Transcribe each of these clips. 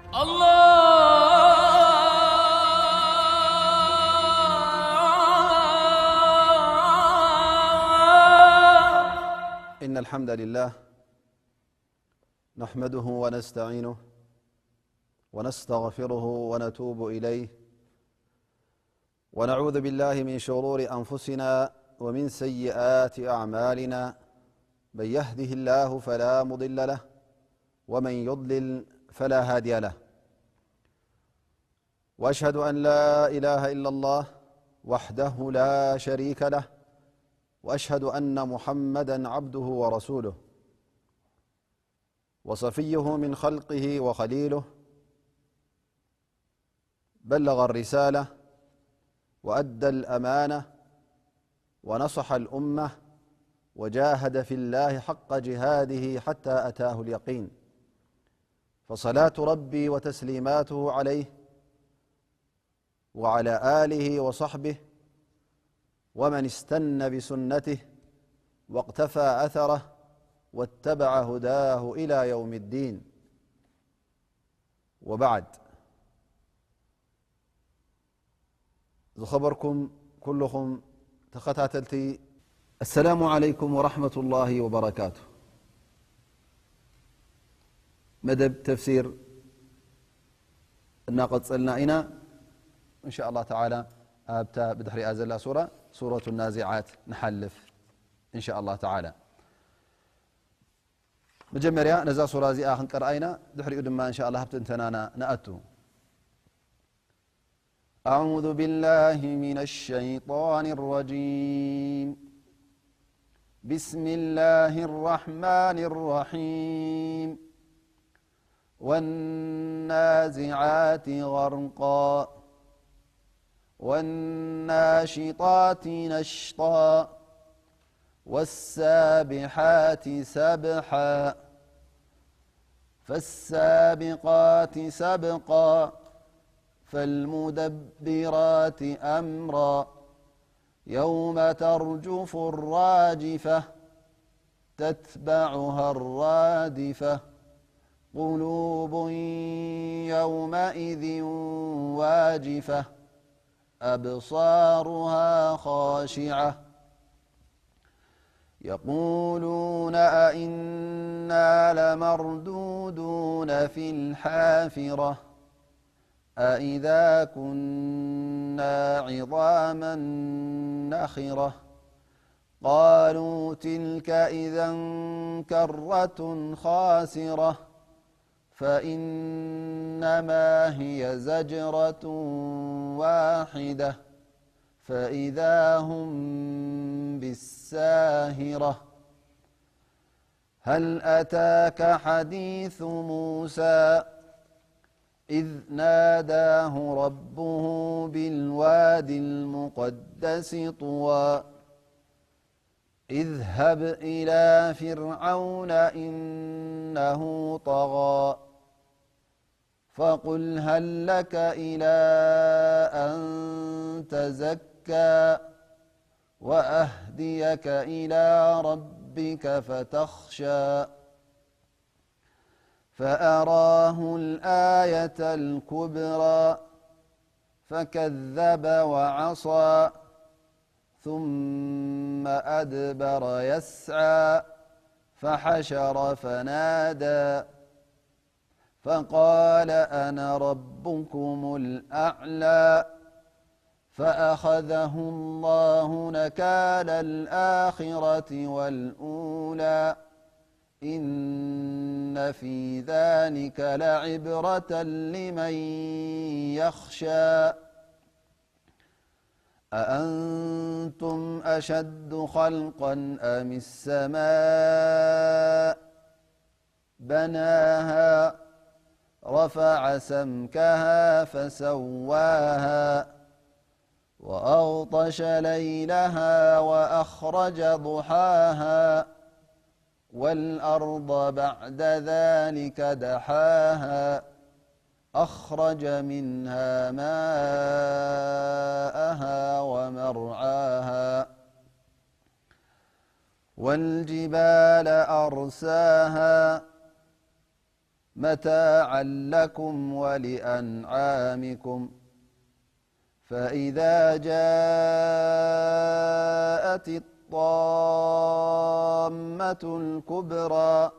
الله. إن الحمد لله نحمده ونستعينه ونستغفره ونتوب إليه، ونعوذ بالله من شرور أنفسنا ومن سيئات أعمالنا. من يهده الله فلا مضل له، ومن يضلل فلا هادي له. وأشهد أن لا إله إلا الله وحده لا شريك له، وأشهد أن محمدا عبده ورسوله، وصفيه من خلقه وخليله، بلغ الرسالة وأدى الأمانة ونصح الأمة وجاهد في الله حق جهاده حتى أتاه اليقين. فصلاة ربي وتسليماته عليه وعلى آله وصحبه ومن استن بسنته واقتفى أثره واتبع هداه إلى يوم الدين. وبعد. ዝኸበርኩም ኩልኹም ተኸታተልቲ፣ السلام عليكم ورحمة الله وبركاته። መደብ ተፍሲር እናቐጸልና ኢና። إن شاء الله تعالى ኣብታ ብድሕሪኣ ዘላ ሱራ፣ ሱረቱ ናዚዓት ንሓልፍ إن شاء الله تعالى። መጀመርያ ነዛ ሱራ እዚኣ ክንቀርኣ ኢና፣ ድሕሪኡ ድማ إن شاء الله ኣብ ትንተናና ንኣቱ። أعوذ بالله من الشيطان الرجيم. بسم الله الرحمن الرحيم. والنازعات غرقا. والناشطات نشطا. والسابحات سبحا. فالسابقات سبقا. فالمدبرات أمرا. يوم ترجف الراجفة. تتبعها الرادفة. قلوب يومئذ واجفة. أبصارها خاشعة. يقولون أئنا لمردودون في الحافرة. أإذا كنا عظاما نخرة. قالوا تلك إذا كرة خاسرة. فإنما هي زجرة واحدة. فإذا هم بالساهرة. هل أتاك حديث موسى. إذ ناداه ربه بالواد المقدس طوى. اذهب إلى فرعون إنه طغى. فقل هل لك إلى أن تزكى. وأهديك إلى ربك فتخشى. فأراه الآية الكبرى. فكذب وعصى. ثم أدبر يسعى. فحشر فنادى. فقال أنا ربكم الأعلى. فأخذه الله نكال الآخرة والأولى. إن في ذلك لعبرة لمن يخشى. أأنتم أشد خلقا أم السماء بناها رفع سمكها فسواها وأغطش ليلها وأخرج ضحاها والأرض بعد ذلك دحاها أخرج منها ماءها ومرعاها والجبال أرساها متاعا لكم ولأنعامكم. فإذا جاءت الطامة الكبرى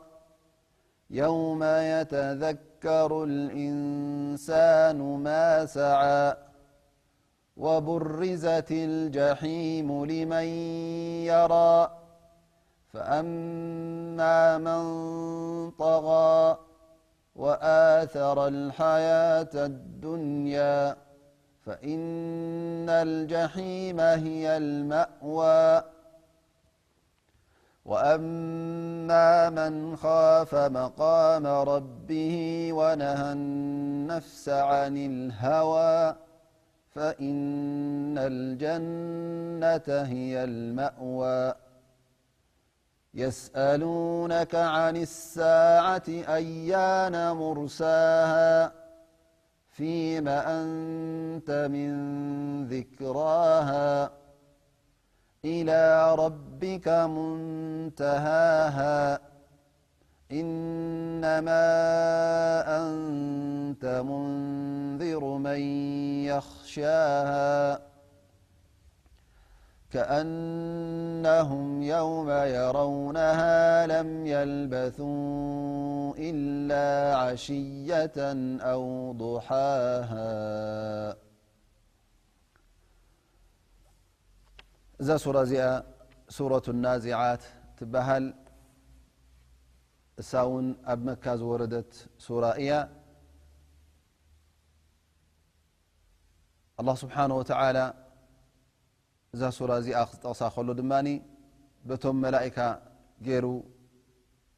يوم يتذكر الإنسان ما سعى. وبرزت الجحيم لمن يرى. فأما من طغى وآثر الحياة الدنيا فإن الجحيم هي المأوى. وأما من خاف مقام ربه ونهى النفس عن الهوى فإن الجنة هي المأوى. يسألونك عن الساعة أيان مرساها فيم أنت من ذكراها إلى ربك منتهاها إنما أنت منذر من يخشاها كأنهم يوم يرونها لم يلبثوا إلا عشية أو ضحاها. እዛ ሱራ እዚኣ ሱረቱ ናዚዓት ትበሃል። እሳ እውን ኣብ መካ ዝወረደት ሱራ እያ። ኣላህ ስብሓነ ወተዓላ እዛ ሱራ እዚኣ ክጠቕሳ ከሎ ድማ በቶም መላኢካ ገይሩ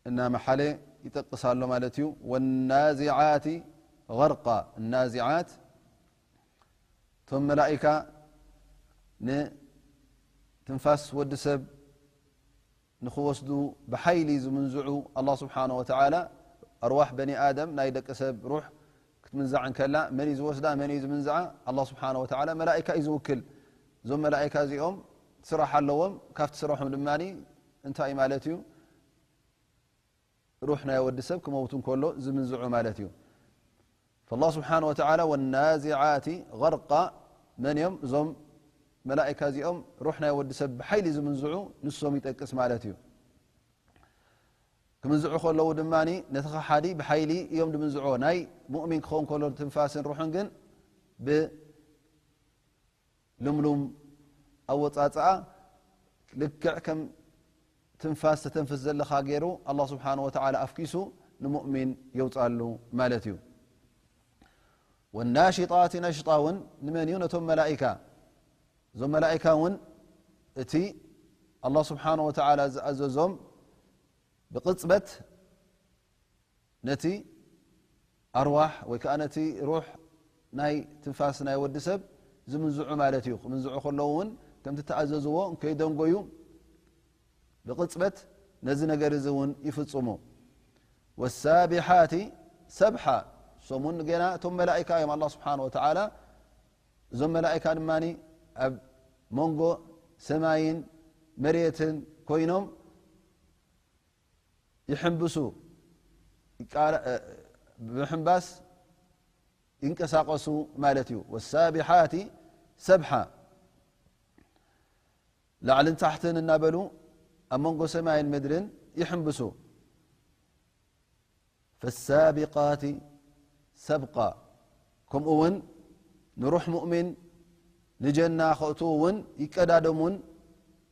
እናመሓለ ይጠቅስ ኣሎ ማለት እዩ። ወናዚዓቲ ገርቃ፣ ናዚዓት እቶም መላኢካ ንትንፋስ ወዲ ሰብ ንኽወስዱ ብሓይሊ ዝምንዝዑ ኣላህ ስብሓነ ወተዓላ ኣርዋሕ በኒ ኣደም ናይ ደቂ ሰብ ሩሕ ክትምንዛዕ እንከላ መን እዩ ዝወስዳ መን እዩ ዝምንዝዓ? ኣላህ ስብሓነ ወተዓላ መላኢካ እዩ ዝውክል። እዞም መላኢካ እዚኦም ስራሕ ኣለዎም። ካብቲ ስራሖም ድማ እንታይ ማለት እዩ? ሩሕ ናይ ወዲ ሰብ ክመውት እንከሎ ዝምንዝዑ ማለት እዩ። ፈላህ ስብሓነ ወተዓላ ወናዚዓቲ ገርቃ መን እዮም? እዞም መላኢካ እዚኦም ሩሕ ናይ ወዲ ሰብ ብሓይሊ ዝምንዝዑ ንሶም ይጠቅስ ማለት እዩ። ክምንዝዑ ከለዉ ድማ ነቲ ከሓዲ ብሓይሊ እዮም ድምንዝዑ። ናይ ሙእሚን ክኸውን ከሎ ትንፋስን ሩሕን ግን ብልምሉም ኣወፃፅኣ ልክዕ ከም ትንፋስ ተተንፍስ ዘለኻ ገይሩ ኣላህ ስብሓነ ወተዓላ ኣፍኪሱ ንሙእሚን የውፅኣሉ ማለት እዩ። ወናሽጣት ነሽጣ እውን ንመን እዩ? ነቶም መላኢካ። እዞም መላኢካ እውን እቲ ኣላህ ስብሓነ ወተዓላ ዝኣዘዞም ብቕፅበት ነቲ ኣርዋሕ ወይ ከዓ ነቲ ሩሕ ናይ ትንፋስ ናይ ወዲ ሰብ ዝምንዝዑ ማለት እዩ። ክምንዝዑ ከለዉ እውን ከምቲ ተኣዘዝዎ ከይደንጎዩ ብቕፅበት ነዚ ነገር እዚ እውን ይፍፅሙ። ወሳቢሓቲ ሰብሓ፣ እሶም እውን ገና እቶም መላኢካ እዮም። ኣላህ ስብሓነ ወተዓላ እዞም መላኢካ ድማ ኣብ መንጎ ሰማይን መሬትን ኮይኖም ይሕንብሱ፣ ይቃረ-፣ እ፣ ብምሕንባስ ይንቀሳቐሱ ማለት እዩ። ወሳቢሓቲ ሰብሓ፣ ላዕልን ታሕትን እናበሉ ኣብ መንጎ ሰማይን ምድርን ይሕንብሱ። ፈሳቢቃቲ ሰብቃ፣ ከምኡ እውን ንሩሕ ሙእሚን ንጀና ከእትዉ እውን ይቀዳደሙን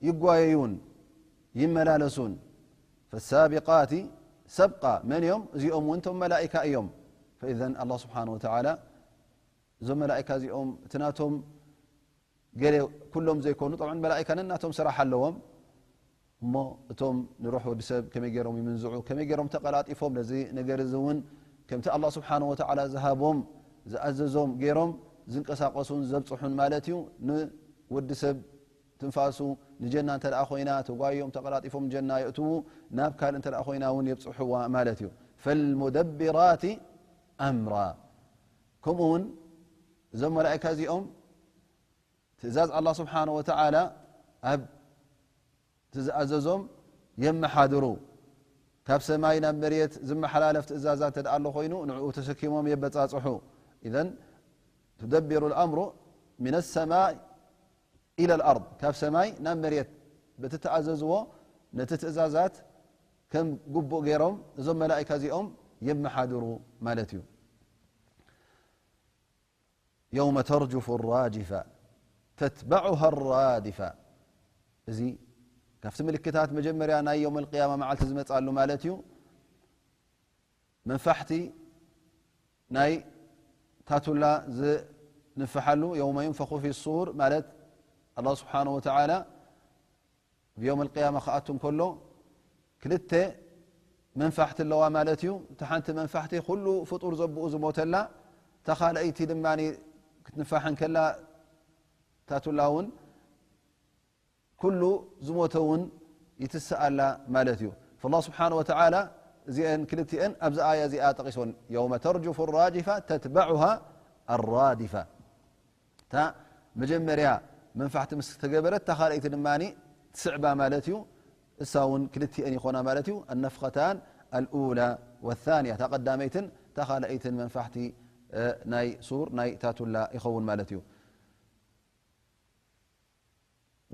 ይጓየዩን ይመላለሱን። ፈሳቢቃቲ ሰብቃ መን እዮም? እዚኦም እውን እቶም መላኢካ እዮም። ፈኢዘን ኣላህ ስብሓነ ወተዓላ እዞም መላኢካ እዚኦም እቲ ናቶም ገለ ኩሎም ዘይኮኑ፣ ጠብዓን መላኢካ ነናቶም ስራሕ ኣለዎም። እሞ እቶም ንሩሕ ወዲ ሰብ ከመይ ገይሮም ይምንዝዑ፣ ከመይ ገይሮም ተቀላጢፎም ነዚ ነገር እዚ እውን ከምቲ ኣላህ ስብሓነ ወተዓላ ዝሃቦም ዝኣዘዞም ገይሮም ዝንቀሳቀሱን ዘብፅሑን ማለት እዩ። ንወዲ ሰብ ትንፋሱ ንጀና እንተ ደኣ ኮይና ተጓዮም ተቀላጢፎም ጀና የእትዉ፣ ናብ ካልእ እንተ ደኣ ኮይና እውን የብፅሕዋ ማለት እዩ። ፈልሙደብራት ኣምራ። ከምኡ እውን እዞም መላኢካ እዚኦም ትእዛዝ ኣላህ ስብሓነ ወተዓላ ኣብ ትዝኣዘዞም የመሓድሩ። ካብ ሰማይ ናብ መሬት ዝመሓላለፍ ትእዛዛት እንተ ደኣ ኣሎ ኮይኑ ንዕኡ ተሰኪሞም የበጻጽሑ። إذن تدبر الأمر من السماء إلى الأرض، ካብ ሰማይ ናብ መሬት በቲ ተኣዘዝዎ ነቲ ትእዛዛት ከም ግቡእ ገይሮም እዞም መላእካ እዚኦም የመሓድሩ ማለት እዩ። يوم ترجف الراجفة تتبعها الرادفة። እዚ ካብቲ ምልክታት መጀመርያ ናይ የውመል ቅያማ መዓልቲ ዝመጻሉ ማለት እዩ። መንፋሕቲ ናይ ታቱላ ዝንፍሓሉ፣ يوم ينفخ في الصور ማለት ኣላህ ስብሓነሁ ወተዓላ ብየውመል ቅያማ ክኣቱ እንከሎ ክልተ መንፋሕቲ ኣለዋ ማለት እዩ። እታ ሓንቲ መንፋሕቲ ኩሉ ፍጡር ዘብኡ ዝሞተላ፣ እታ ካልኣይቲ ድማ ክትንፋሕ እንከላ ታቱላ እውን ኩሉ ዝሞተ እውን ይትስኣላ ማለት እዩ። فالله سبحانه وتعالى እዚአን ክልቲአን ኣብዚ ኣያ እዚኣ ጠቒሶን، يوم ترجف الراجفة تتبعها الرادفة። እታ መጀመርያ መንፋሕቲ ምስ ተገበረት፣ እታ ካልኣይቲ ድማ ትስዕባ ማለት እዩ። እሳ እውን ክልቲአን ይኾና ማለት እዩ። النفختان الأولى والثانية፣ እታ ቀዳመይትን እታ ካልኣይትን መንፋሕቲ፣ እ፣ ናይ ሱር፣ ናይ ታቱላ ይኸውን ማለት እዩ።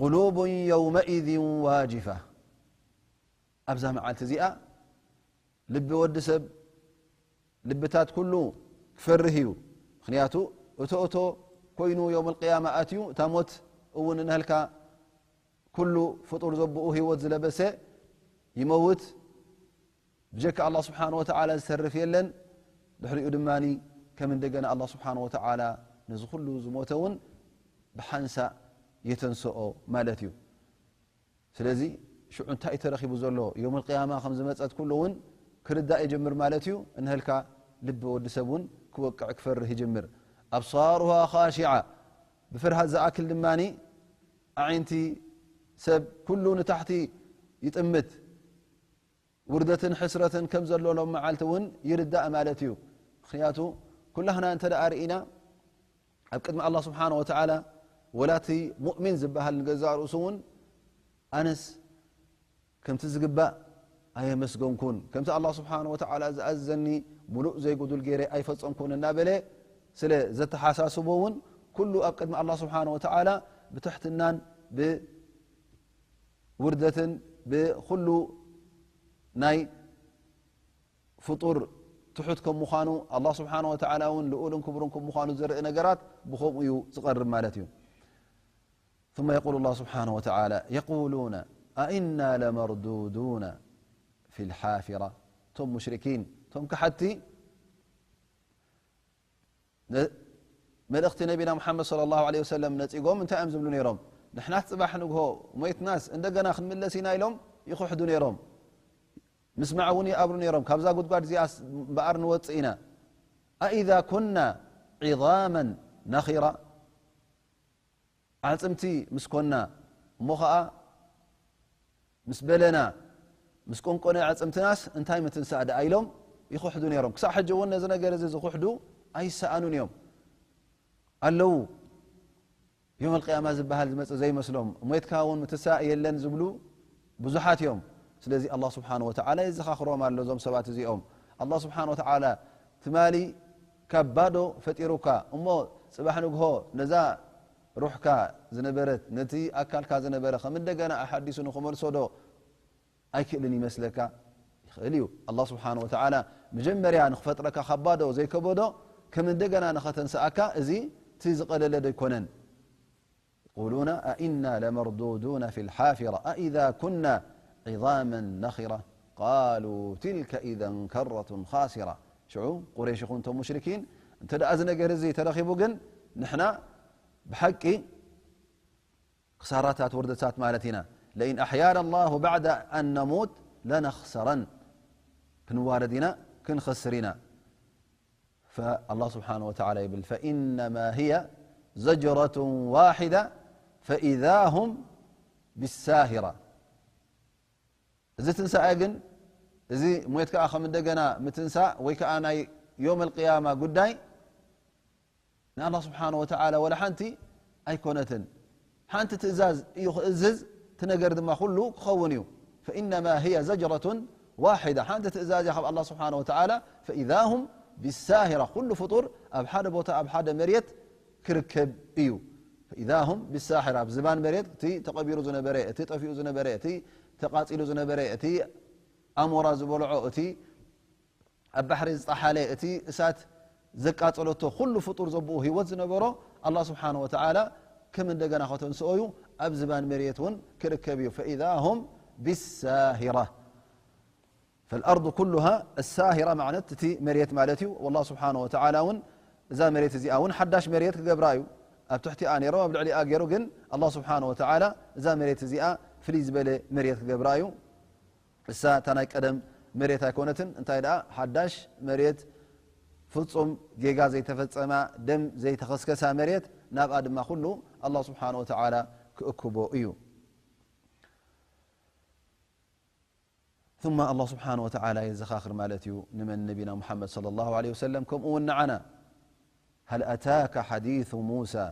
قلوب يومئذ واجفة። ኣብዛ መዓልቲ እዚኣ ልቢ ወዲ ሰብ፣ ልብታት ኩሉ ክፈርህ እዩ። ምኽንያቱ እቶ እቶ ኮይኑ የውመል ቅያማ ኣትዩ፣ እታ ሞት እውን እንሀልካ ኩሉ ፍጡር ዘብኡ ህይወት ዝለበሰ ይመውት። ብጀካ ኣላህ ስብሓነ ወተዓላ ዝተርፍ የለን። ድሕሪኡ ድማ ከም እንደገና ኣላህ ስብሓነ ወተዓላ ነዚ ኩሉ ዝሞተ እውን ብሓንሳእ የተንስኦ ማለት እዩ። ስለዚ ሽዑ እንታይ እዩ ተረኺቡ ዘሎ? የውመል ቅያማ ከም ዝመጸት ኩሉ እውን ክርዳእ ይጅምር ማለት እዩ። እንሀልካ ልቢ ወዲ ሰብ እውን ክወቅዕ ክፈርህ ይጅምር። أبصارها خاشعة፣ ብፍርሃት ዝኣክል ድማ ኣዒንቲ ሰብ ኩሉ ንታሕቲ ይጥምት። ውርደትን ሕስረትን ከም ዘሎ ሎም መዓልቲ እውን ይርዳእ ማለት እዩ። ምኽንያቱ ኩላህና እንተ ደኣ ርኢና ኣብ ቅድሚ ኣላህ ስብሓነ ወተዓላ ወላ እቲ ሙእሚን ዝበሃል ንገዛእ ርእሱ እውን ኣነስ ከምቲ ዝግባእ ኣየመስገንኩን፣ ከምቲ ኣላህ ስብሓነ ወተዓላ ዝኣዘኒ ሙሉእ ዘይጉዱል ገይረ ኣይፈጸምኩን እናበለ ስለ ዘተሓሳስቦ እውን ኩሉ ኣብ ቅድሚ ኣላህ ስብሓነ ወተዓላ ብትሕትናን ብ ውርደትን ብኹሉ ናይ ፍጡር ትሑት ከም ምዃኑ ኣላህ ስብሓነ ወተዓላ እውን ልኡልን ክቡርን ከም ምዃኑ ዘርኢ ነገራት ብኸምኡ እዩ ዝቐርብ ማለት እዩ። ثم يقول الله سبحانه وتعالى يقولون أئنا لمردودون في الحافرة። እቶም ሙሽሪኪን፣ እቶም ከሓድቲ ነ-፣ መልእኽቲ ነቢና ሙሓመድ ሰለላሁ ዐለይሂ ወሰለም ነጺጎም እንታይ እዮም ዝብሉ ነይሮም? ንሕናስ ጽባሕ ንግሆ ሞይትናስ እንደገና ክንምለስ ኢና ኢሎም ይኽሕዱ ነይሮም። ምስማዕ እውን ይኣብሩ ነይሮም። ካብዛ ጉድጓድ እዚኣስ እምበኣር ንወጽእ ኢና። أإذا كنا عظاما نخرة، ኣዕጽምቲ ምስ ኮና እሞ ኸኣ ምስ በለና፣ ምስ ቆንቆነ ኣዕጽምትናስ እንታይ ምትንሳእ ደኣ ኢሎም ይኹሕዱ ነይሮም። ክሳዕ ሕጂ እውን ነዚ ነገር እዚ ዝኹሕዱ ኣይሰኣኑን እዮም ኣለዉ። ዮም ኣልቅያማ ዝበሃል ዝመጽእ ዘይመስሎም፣ ሞይትካ እውን ምትንሳእ የለን ዝብሉ ብዙሓት እዮም። ስለዚ ኣላህ ስብሓነ ወተዓላ የዘኻኽሮም ኣሎ እዞም ሰባት እዚኦም። ኣላህ ስብሓነ ወተዓላ ትማሊ ካብ ባዶ ፈጢሩካ እሞ ጽባሕ ንግሆ ነዛ ሩሕካ ዝነበረት፣ ነቲ ኣካልካ ዝነበረ ከም እንደገና ኣሓዲሱ ንኽመልሶ ዶ ኣይክእልን ይመስለካ? ይኽእል እዩ። ኣላህ ስብሓነ ወተዓላ መጀመርያ ንኽፈጥረካ ካብ ባዶ ዘይከበዶ ከም እንደገና ንኸተንስኣካ እዚ እቲ ዝቐለለ ዶ ኣይኮነን? يقولون أئنا لمردودون في الحافرة أإذا كنا عظاما نخرة قالوا تلك إذا كرة خاسرة። ሽዑ ቁረይሽ ይኹን እቶም ሙሽሪኪን እንተ ደኣ እዚ ነገር እዚ ተረኺቡ ግን ንሕና ብሓቂ ክሳራታት ውርደታት ማለት ኢና። لئن أحيانا الله بعد أن نموت لنخسرن። ክንዋረድ ኢና፣ ክንኸስር ኢና። فالله سبحانه وتعالى يقول فإنما هي زجرة واحدة فإذا هم بالساهرة። እዚ ትንሳኤ ግን፣ እዚ ሞት ከኣ ከም እንደገና ምትንሳእ ወይ ከኣ ናይ ዮም ኣልቅያማ ጉዳይ ንኣላህ ስብሓነ ወተዓላ ወላ ሓንቲ ኣይኮነትን። ሓንቲ ትእዛዝ እዩ ክእዝዝ፣ እቲ ነገር ድማ ኩሉ ክኸውን እዩ። فإنما هي زجرة ዋሒዳ፣ ሓንቲ ትእዛዝ እያ ካብ ኣላህ ስብሓነ ወተዓላ። ፈኢዛ ሁም ቢሳሂራ፣ ኩሉ ፍጡር ኣብ ሓደ ቦታ፣ ኣብ ሓደ መሬት ክርከብ እዩ። ፈኢዛ ሁም ቢሳሂራ፣ ኣብ ዝባን መሬት፣ እቲ ተቐቢሩ ዝነበረ፣ እቲ ጠፊኡ ዝነበረ፣ እቲ ተቓጺሉ ዝነበረ፣ እቲ ኣሞራ ዝበልዖ፣ እቲ ኣብ ባሕሪ ዝጠሓለ፣ እቲ እሳት ዘቃጸለቶ፣ ኩሉ ፍጡር ዘብኡ ህይወት ዝነበሮ፣ ኣላህ ስብሓነ ወተዓላ ከም እንደገና ከተንስኦ እዩ። ኣብ ዝባን መሬት እውን ክርከብ እዩ። ፈኢዛ ሁም ቢሳሂራ። ፈልኣርዱ ኩሉሃ ኣሳሂራ ማለት እቲ መሬት ማለት እዩ። ወላህ ስብሓነ ወተዓላ እውን እዛ መሬት እዚኣ እውን ሓዳሽ መሬት ክገብራ እዩ። ኣብ ትሕቲኣ ነይሮም ኣብ ልዕሊኣ ገይሩ፣ ግን ኣላህ ስብሓነ ወተዓላ እዛ መሬት እዚኣ ፍልይ ዝበለ መሬት ክገብራ እዩ። እሳ እታ ናይ ቀደም መሬት ኣይኮነትን። እንታይ ደኣ ሓዳሽ መሬት፣ ፍጹም ጌጋ ዘይተፈጸማ፣ ደም ዘይተኸስከሳ መሬት፣ ናብኣ ድማ ኩሉ ኣላህ ስብሓነ ወተዓላ ክእክቦ እዩ። ثم ኣላህ ስብሓነ ወተዓላ የዘኻኽር ማለት እዩ ንመን? ነቢና ሙሓመድ ሰለላሁ ዐለይሂ ወሰለም፣ ከምኡ እውን ንዓና። هل أتاك حديث موسى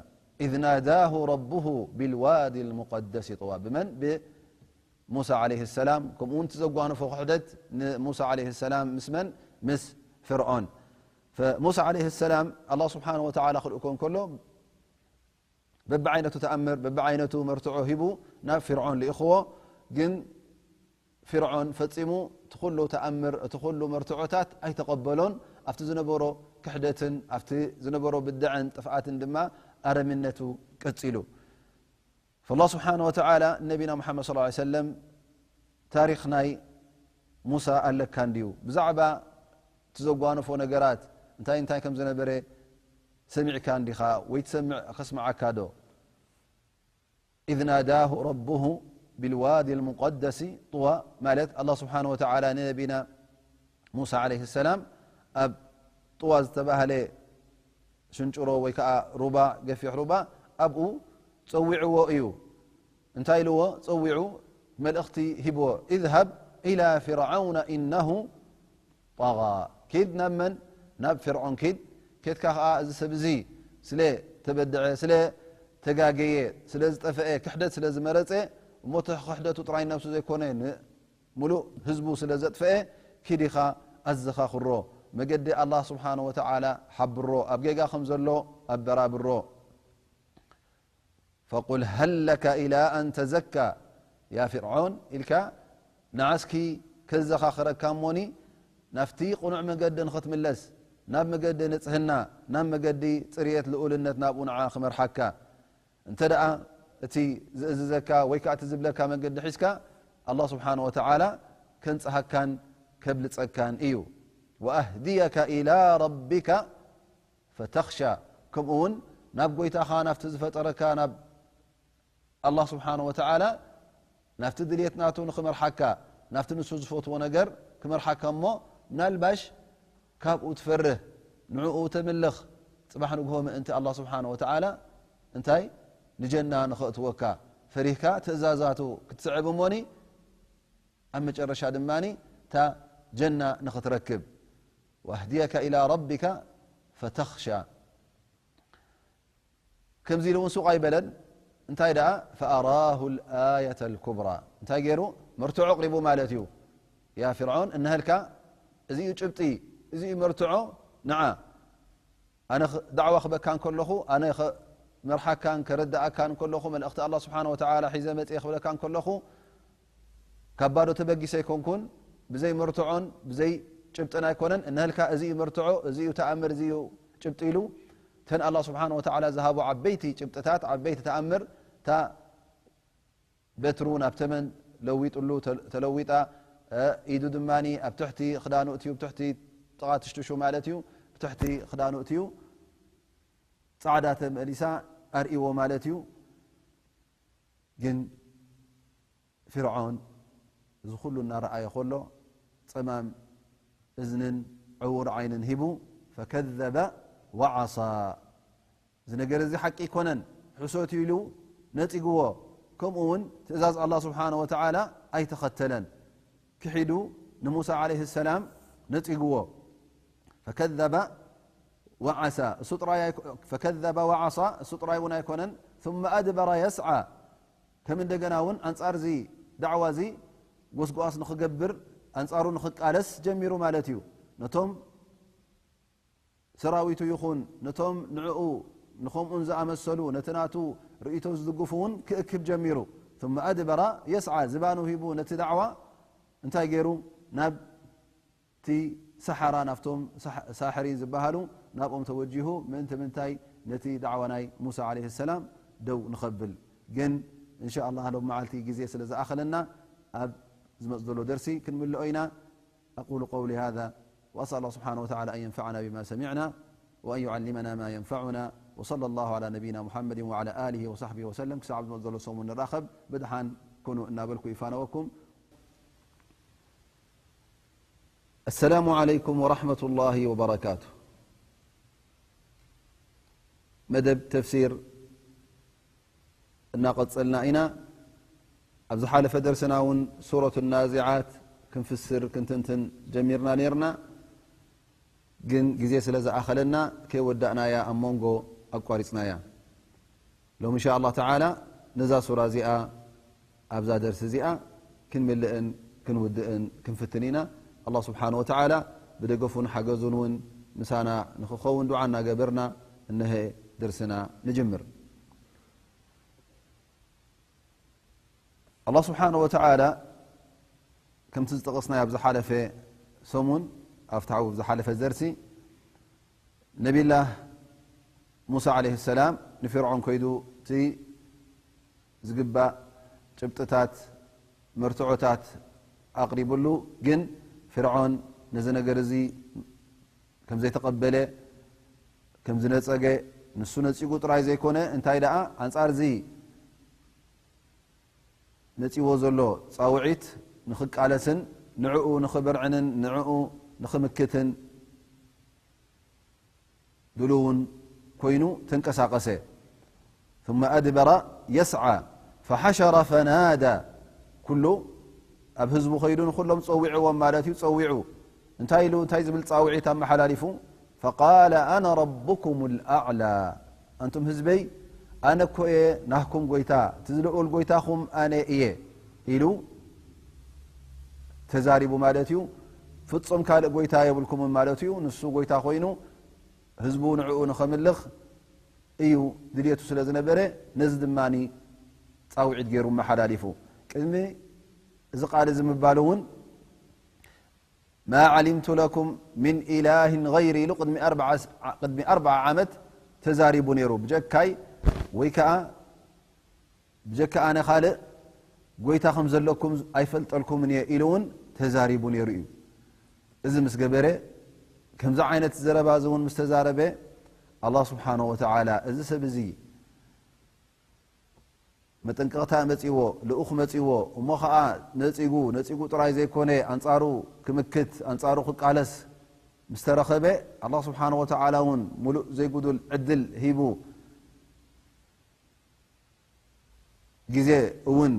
إذ ناداه ربه بالوادي المقدس طوى. ብመን? ብሙሳ ዐለይሂ ሰላም። ከምኡ እውን እቲ ዘጓነፎ ክሕደት ንሙሳ ዐለይሂ ሰላም ምስ መን? ምስ ፍርዖን። ፈሙሳ ዐለይሂ ሰላም ኣላህ ስብሓነ ወተዓላ ክልእኮ እንከሎ፣ በብዓይነቱ ተኣምር፣ በብዓይነቱ መርትዖ ሂቡ ናብ ፊርዖን ልኢኽዎ። ግን ፊርዖን ፈጺሙ እቲ ኩሉ ተኣምር፣ እቲ ኩሉ መርትዖታት ኣይተቐበሎን። ኣብቲ ዝነበሮ ክሕደትን ኣብቲ ዝነበሮ ብድዐን ጥፍኣትን ድማ ኣረምነቱ ቀጺሉ። ፈላህ ስብሓነ ወተዓላ ነቢና ሙሓመድ ሰለላሁ ዐለይሂ ወሰለም፣ ታሪኽ ናይ ሙሳ ኣለካ እንድዩ? ብዛዕባ እቲ ዘጓነፎ ነገራት እንታይ እንታይ ከም ዝነበረ ሰሚዕካ እንዲኻ ወይ ትሰምዕ፣ ከስምዓካ ዶ? إذ ناداه ربه بالوادي المقدس طوى ማለት ኣላህ ስብሓነ ወተዓላ ንነቢና ሙሳ ዐለይሂ ሰላም ኣብ ጥዋ ዝተባህለ ሽንጭሮ ወይ ከዓ ሩባ፣ ገፊሕ ሩባ፣ ኣብኡ ጸዊዕዎ እዩ። እንታይ ኢልዎ? ጸዊዑ መልእኽቲ ሂብዎ። اذهب إلى فرعون إنه طغى። ኪድ ናብ መን? ናብ ፍርዖን ኪድ። ኬድካ ኸዓ እዚ ሰብ እዚ ስለ ተበድዐ፣ ስለ ተጋገየ፣ ስለ ዝጠፍአ፣ ክሕደት ስለ ዝመረጸ፣ እሞ እቲ ክሕደቱ ጥራይ ነብሱ ዘይኮነ ን-፣ ምሉእ ህዝቡ ስለ ዘጥፍአ፣ ኪድ ኢኻ ኣዘኻኽሮ። መገዲ ኣላህ ስብሓነ ወተዓላ ሓብሮ፣ ኣብ ጌጋ ከም ዘሎ ኣበራብሮ። فقل هل لك إلى أن تزكى يا فرعون ኢልካ ንዓስኪ ከዘኻኽረካ እሞኒ ናብቲ ቅኑዕ መገዲ ንኽትምለስ፣ ናብ መገዲ ንጽህና፣ ናብ መገዲ ጽርየት ልኡልነት ናብኡ ንዓ ክመርሓካ። እንተ ደኣ እቲ ዝእዝዘካ ወይ ከኣ እቲ ዝብለካ መገዲ ሒዝካ፣ ኣላህ ስብሓነ ወተዓላ ከንጽሃካን ከብልጸካን እዩ። وأهديك إلى ربك فتخشى ከምኡ እውን ናብ ጎይታኻ ናብቲ ዝፈጠረካ ናብ ኣላህ ስብሓነ ወተዓላ ናብቲ ድልየት ናቱ ንኽመርሓካ ናብቲ ንሱ ዝፈትዎ ነገር ክመርሓካ እሞ ምናልባሽ ካብኡ ትፈርህ ንዕኡ ተምልኽ ጽባሕ ንግሆ ምእንቲ ኣላህ ስብሓነ ወተዓላ እንታይ ንጀና ንኸእትወካ ፈሪህካ ትእዛዛቱ ክትስዕብ እሞኒ ኣብ መጨረሻ ድማ እታ ጀና ንኽትረክብ وأهديك إلى ربك فتخشى ከምዚ ኢሉ እውን ሱቕ ኣይበለን እንታይ ደኣ فأراه الآية الكبرى እንታይ ገይሩ መርትዖ ኣቕሪቡ ማለት እዩ ያ ፍርዖን እነሀልካ እዚኡ ጭብጢ እዚኡ መርትዖ ንዓ ኣነ ዳዕዋ ክበካ እንከለኹ ኣነ መርሓካን ከረድኣካን እንከለኹ መልእኽቲ ኣላ ስብሓን ወተዓላ ሒዘ መፅየ ክብለካ እንከለኹ ካብ ባዶ ተበጊሰ ኣይኮንኩን ብዘይ መርትዖን ብዘይ ጭብጥን ኣይኮነን እነህልካ እዚ እዩ መርትዖ እዚ እዩ ተኣምር እዚ እዩ ጭብጢ ኢሉ እተን ኣላ ስብሓን ወተዓላ ዝሃቦ ዓበይቲ ጭብጥታት ዓበይቲ ተኣምር እታ በትሩ ናብ ተመን ለዊጥሉ ተለዊጣ ኢዱ ድማ ኣብ ትሕቲ ክዳኑ እትዩ ብትሕቲ ጥቓ ትሽትሹ ማለት እዩ ብትሕቲ ክዳኑ እትዩ ፃዕዳ ተመሊሳ ኣርእዎ ማለት እዩ ግን ፍርዖን እዚ ኩሉ እናረኣየ ከሎ ፀማም እዝንን ዕውር ዓይንን ሂቡ ፈከዘበ ወዓሳ እዚ ነገር እዚ ሓቂ ኣይኮነን ሕሶት እዩ ኢሉ ነፂግዎ ከምኡ እውን ትእዛዝ ኣላ ስብሓን ወተዓላ ኣይተኸተለን ክሒዱ ንሙሳ ዓለይህ ሰላም ነፂግዎ ፈከዘበ ወዓሳ እሱ ጥራይ ኣይኮ- ፈከዘበ ወዓሳ እሱ ጥራይ እውን ኣይኮነን ثم أدبر يسعى ከም እንደገና እውን ኣንጻር እዚ ዳዕዋ እዚ ጎስጓስ ንኽገብር ኣንጻሩ ንኽቃለስ ጀሚሩ ማለት እዩ። ነቶም ሰራዊቱ ይኹን ነቶም ንዕኡ ንኸምኡን ዝኣመሰሉ ነቲ ናቱ ርእይቶ ዝድግፉ እውን ክእክብ ጀሚሩ። ثم أدبر يسعى ዝባኑ ሂቡ ነቲ ዳዕዋ እንታይ ገይሩ? ናብቲ ሰሓራ፣ ናብቶም ሳሕ-፣ ሳሕሪን ዝበሃሉ ናብኦም ተወጂሁ። ምእንቲ ምንታይ? ነቲ ዳዕዋ ናይ ሙሳ ዓለይሂ ሰላም ደው ንኸብል። ግን እንሻ ኣላህ ሎም መዓልቲ ግዜ ስለ ዝኣኸለና ኣብ ዝመጽእ ዘሎ ደርሲ ክንምልኦ ኢና። أقول قولي هذا وأسأل الله سبحانه وتعالى أن ينفعنا بما سمعنا وأن يعلمنا ما ينفعنا وصلى الله على نبينا محمد وعلى آله وصحبه وسلم. ክሳብ ዝመጽእ ዘሎ ሰሙን ንራኸብ። ብድሓን ኩኑ እናበልኩ ይፋነወኩም። السلام عليكم ورحمة الله وبركاته. መደብ ተፍሲር እናቐጸልና ኢና። ኣብ ዝሓለፈ ደርስና እውን ሱረቱ ናዚዓት ክንፍስር ክንትንትን ጀሚርና ነይርና፣ ግን ግዜ ስለ ዝኣኸለና ከይወዳእናያ ኣብ መንጎ ኣቋሪጽናያ። ሎም እንሻ ኣላህ ተዓላ ነዛ ሱራ እዚኣ ኣብዛ ደርሲ እዚኣ ክንምልእን ክንውድእን ክንፍትን ኢና። ኣላህ ስብሓነ ወተዓላ ብደገፉን ሓገዙን እውን ምሳና ንኽኸውን ዱዓ እናገበርና እነሀ ደርስና ንጅምር። ኣላህ ስብሓነ ወተዓላ ከምቲ ዝጠቐስናዮ ኣብ ዝሓለፈ ሰሙን፣ ኣብቲ ሓው ዝሓለፈ ደርሲ፣ ነቢላህ ሙሳ ዓለይሂ ሰላም ንፊርዖን ከይዱ እቲ ዝግባእ ጭብጥታት፣ መርትዖታት ኣቕሪብሉ፣ ግን ፊርዖን ነዚ ነገር እዚ ከም ዘይተቐበለ፣ ከም ዝነጸገ፣ ንሱ ነጺጉ ጥራይ ዘይኮነ፣ እንታይ ደኣ ኣንጻር እዚ መጺዎ ዘሎ ጻውዒት ንኽቃለስን ንዕኡ ንኽብርዕንን ንዕኡ ንኽምክትን ድሉውን ኮይኑ ተንቀሳቐሰ። ثم أدبر يسعى فحشر فنادى. ኩሉ ኣብ ህዝቡ ኸይዱ ንኹሎም ጸዊዕዎም ማለት እዩ። ጸዊዑ እንታይ ኢሉ፣ እንታይ ዝብል ጻውዒት ኣመሓላሊፉ? فقال أنا ربكم الأعلى. ኣንቱም ህዝበይ፣ ኣነ እኮ እየ ናህኩም ጎይታ፣ እቲ ልኡል ጎይታኹም ኣነ እየ ኢሉ ተዛሪቡ ማለት እዩ። ፍጹም ካልእ ጎይታ የብልኩምን ማለት እዩ። ንሱ ጎይታ ኮይኑ ህዝቡ ንዕኡ ንኸምልኽ እዩ ድልየቱ ስለ ዝነበረ፣ ነዚ ድማ ጻውዒት ገይሩ መሓላሊፉ። ቅድሚ እዚ ቃል እዚ ምባሉ እውን ما علمت لكم من إله غيري ኢሉ ቅድሚ ኣርብዓ፣ ቅድሚ ኣርብዓ ዓመት ተዛሪቡ ነይሩ። ብጀካይ ወይ ከኣ ብጀካ ኣነ ካልእ ጎይታ ከም ዘለኩም ኣይፈልጠልኩምን እየ ኢሉ እውን ተዛሪቡ ነይሩ እዩ። እዚ ምስ ገበረ፣ ከምዚ ዓይነት ዘረባ እዚ እውን ምስ ተዛረበ፣ ኣላህ ስብሓነ ወተዓላ እዚ ሰብ እዚ መጠንቀቕታ መጺዎ፣ ልኡኽ መጺዎ፣ እሞ ኸዓ ነጺጉ፣ ነጺጉ ጥራይ ዘይኮነ፣ ኣንጻሩ ክምክት፣ ኣንጻሩ ክቃለስ ምስ ተረኸበ፣ ኣላህ ስብሓነ ወተዓላ እውን ሙሉእ ዘይጉዱል ዕድል ሂቡ፣ ግዜ እውን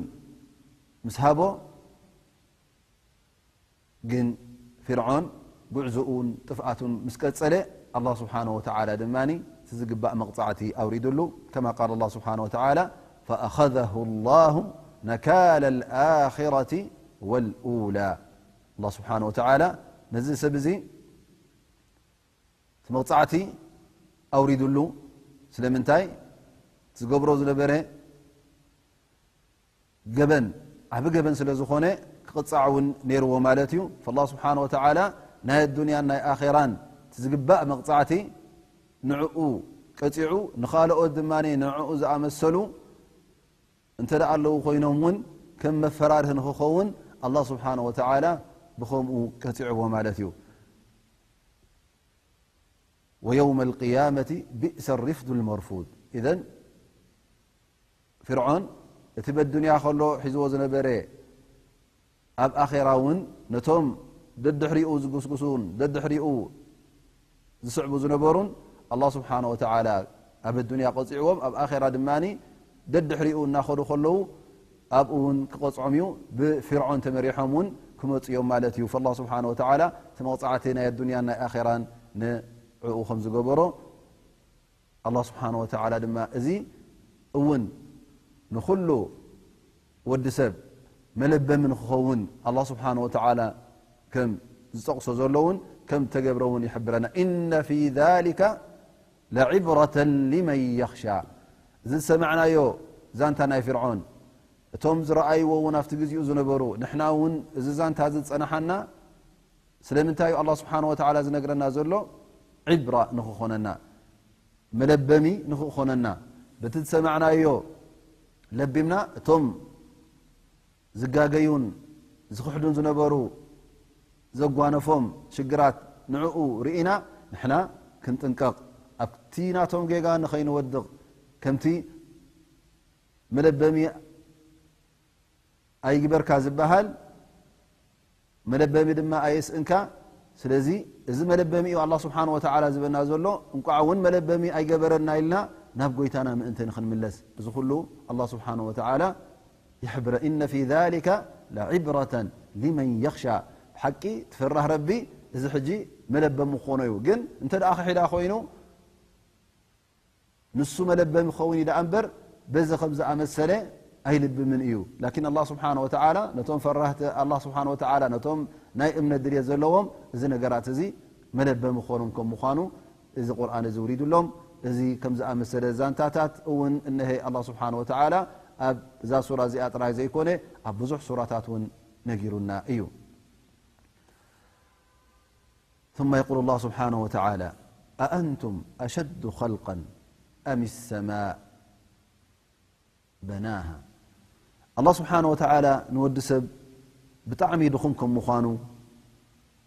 ምስ ሃቦ፣ ግን ፊርዖን ጉዕዞኡን ጥፍኣቱን ምስ ቀጸለ፣ ኣላህ ስብሓነ ወተዓላ ድማ እቲ ዝግባእ መቕጻዕቲ ኣውሪዱሉ። ከማ ቃል ኣላህ ስብሓነ ወተዓላ፣ فأخذه الله نكال الآخرة والأولى. ኣላህ ስብሓነ ወተዓላ ነዚ ሰብ እዚ እቲ መቕጻዕቲ ኣውሪዱሉ። ስለምንታይ? ዝገብሮ ዝነበረ ገበን፣ ዓቢ ገበን ስለ ዝኾነ፣ ክቕጻዕ እውን ነይርዎ ማለት እዩ። ፈላህ ስብሓነ ወተዓላ ናይ ኣዱንያን ናይ ኣኼራን እቲ ዝግባእ መቕጻዕቲ ንዕኡ ቀጺዑ፣ ንኻልኦት ድማ ንዕኡ ዝኣመሰሉ እንተ ደኣ ኣለዉ ኮይኖም እውን ከም መፈራርሂ ንኽኸውን ኣላህ ስብሓነ ወተዓላ ብኸምኡ ቀጺዕዎ ማለት እዩ። ويوم القيامة بئس الرفد المرفود. ኢዘን ፊርዖን እቲ በዱንያ ከሎ ሒዝዎ ዝነበረ ኣብ ኣኼራ እውን ነቶም ደድሕሪኡ ዝጉስጉሱን ደድሕሪኡ ዝስዕቡ ዝነበሩን ኣላህ ስብሓነ ወተዓላ ኣብ ኣዱንያ ቀጺዕዎም፣ ኣብ ኣኼራ ድማ ደድሕሪኡ እናኸዱ ከለዉ ኣብኡ እውን ክቐጽዖም እዩ። ብፊርዖን ተመሪሖም እውን ክመጹ እዮም ማለት እዩ። ፈላህ ስብሓነ ወተዓላ እቲ መቕጻዕቲ ናይ ኣዱንያን ናይ ኣኼራን ንዕኡ ከም ዝገበሮ ኣላህ ስብሓነ ወተዓላ ድማ እዚ እውን ንኹሉ ወዲ ሰብ መለበሚ ንክኸውን ኣላህ ስብሓነ ወተዓላ ከም ዝጠቕሶ ዘሎ እውን ከም ተገብረ እውን ይሕብረና። إن في ذلك لعبرة لمن يخشى። እዚ ዝሰማዕናዮ ዛንታ ናይ ፍርዖን፣ እቶም ዝረኣይዎ እውን ኣብቲ ግዜኡ ዝነበሩ፣ ንሕና እውን እዚ ዛንታ እዚ ዝጸናሓና ስለምንታይ እዩ ኣላህ ስብሓነ ወተዓላ ዝነግረና ዘሎ? ዒብራ ንኽኾነና፣ መለበሚ ንኽኾነና፣ በቲ ዝሰማዕናዮ ለቢምና እቶም ዝጋገዩን ዝኽሕዱን ዝነበሩ ዘጓነፎም ሽግራት ንዕኡ ርኢና ንሕና ክንጥንቀቕ፣ ኣብቲ ናቶም ጌጋ ንኸይንወድቕ ከምቲ መለበሚ ኣይግበርካ ዝበሃል መለበሚ ድማ ኣየስእንካ። ስለዚ እዚ መለበሚ እዩ ኣላህ ስብሓነ ወተዓላ ዝበና ዘሎ። እንቋዕ እውን መለበሚ ኣይገበረና ኢልና ናብ ጎይታና ምእንቲ ንኽንምለስ። እዚ ኩሉ ኣላህ ስብሓነ ወተዓላ ይሕብረ። إن في ذلك لعبرة لمن يخشى። ብሓቂ ትፈራህ ረቢ እዚ ሕጂ መለበሚ ክኾኖ እዩ። ግን እንተ ደኣ ክሒዳ ኮይኑ ንሱ መለበሚ ክኸውን እዩ ደኣ እምበር በዚ ከም ዝኣመሰለ ኣይልብምን እዩ። ላኪን ኣላህ ስብሓነ ወተዓላ ነቶም ፈራህቲ ኣላህ ስብሓነ ወተዓላ፣ ነቶም ናይ እምነት ድልየት ዘለዎም እዚ ነገራት እዚ መለበሚ ክኾኖም ከም ምዃኑ እዚ ቁርኣን እዚ ውሪዱሎም። እዚ ከም ዝኣመሰለ ዛንታታት እውን እነሀ ኣላህ ስብሓነ ወተዓላ ኣብ እዛ ሱራ እዚኣ ጥራይ ዘይኮነ ኣብ ብዙሕ ሱራታት እውን ነጊሩና እዩ። ثم يقول الله سبحانه وتعالى: أأنتم أشد خلقا أم السماء بناها. ኣላህ ስብሓነ ወተዓላ ንወዲ ሰብ ብጣዕሚ ድኹም ከም ምዃኑ፣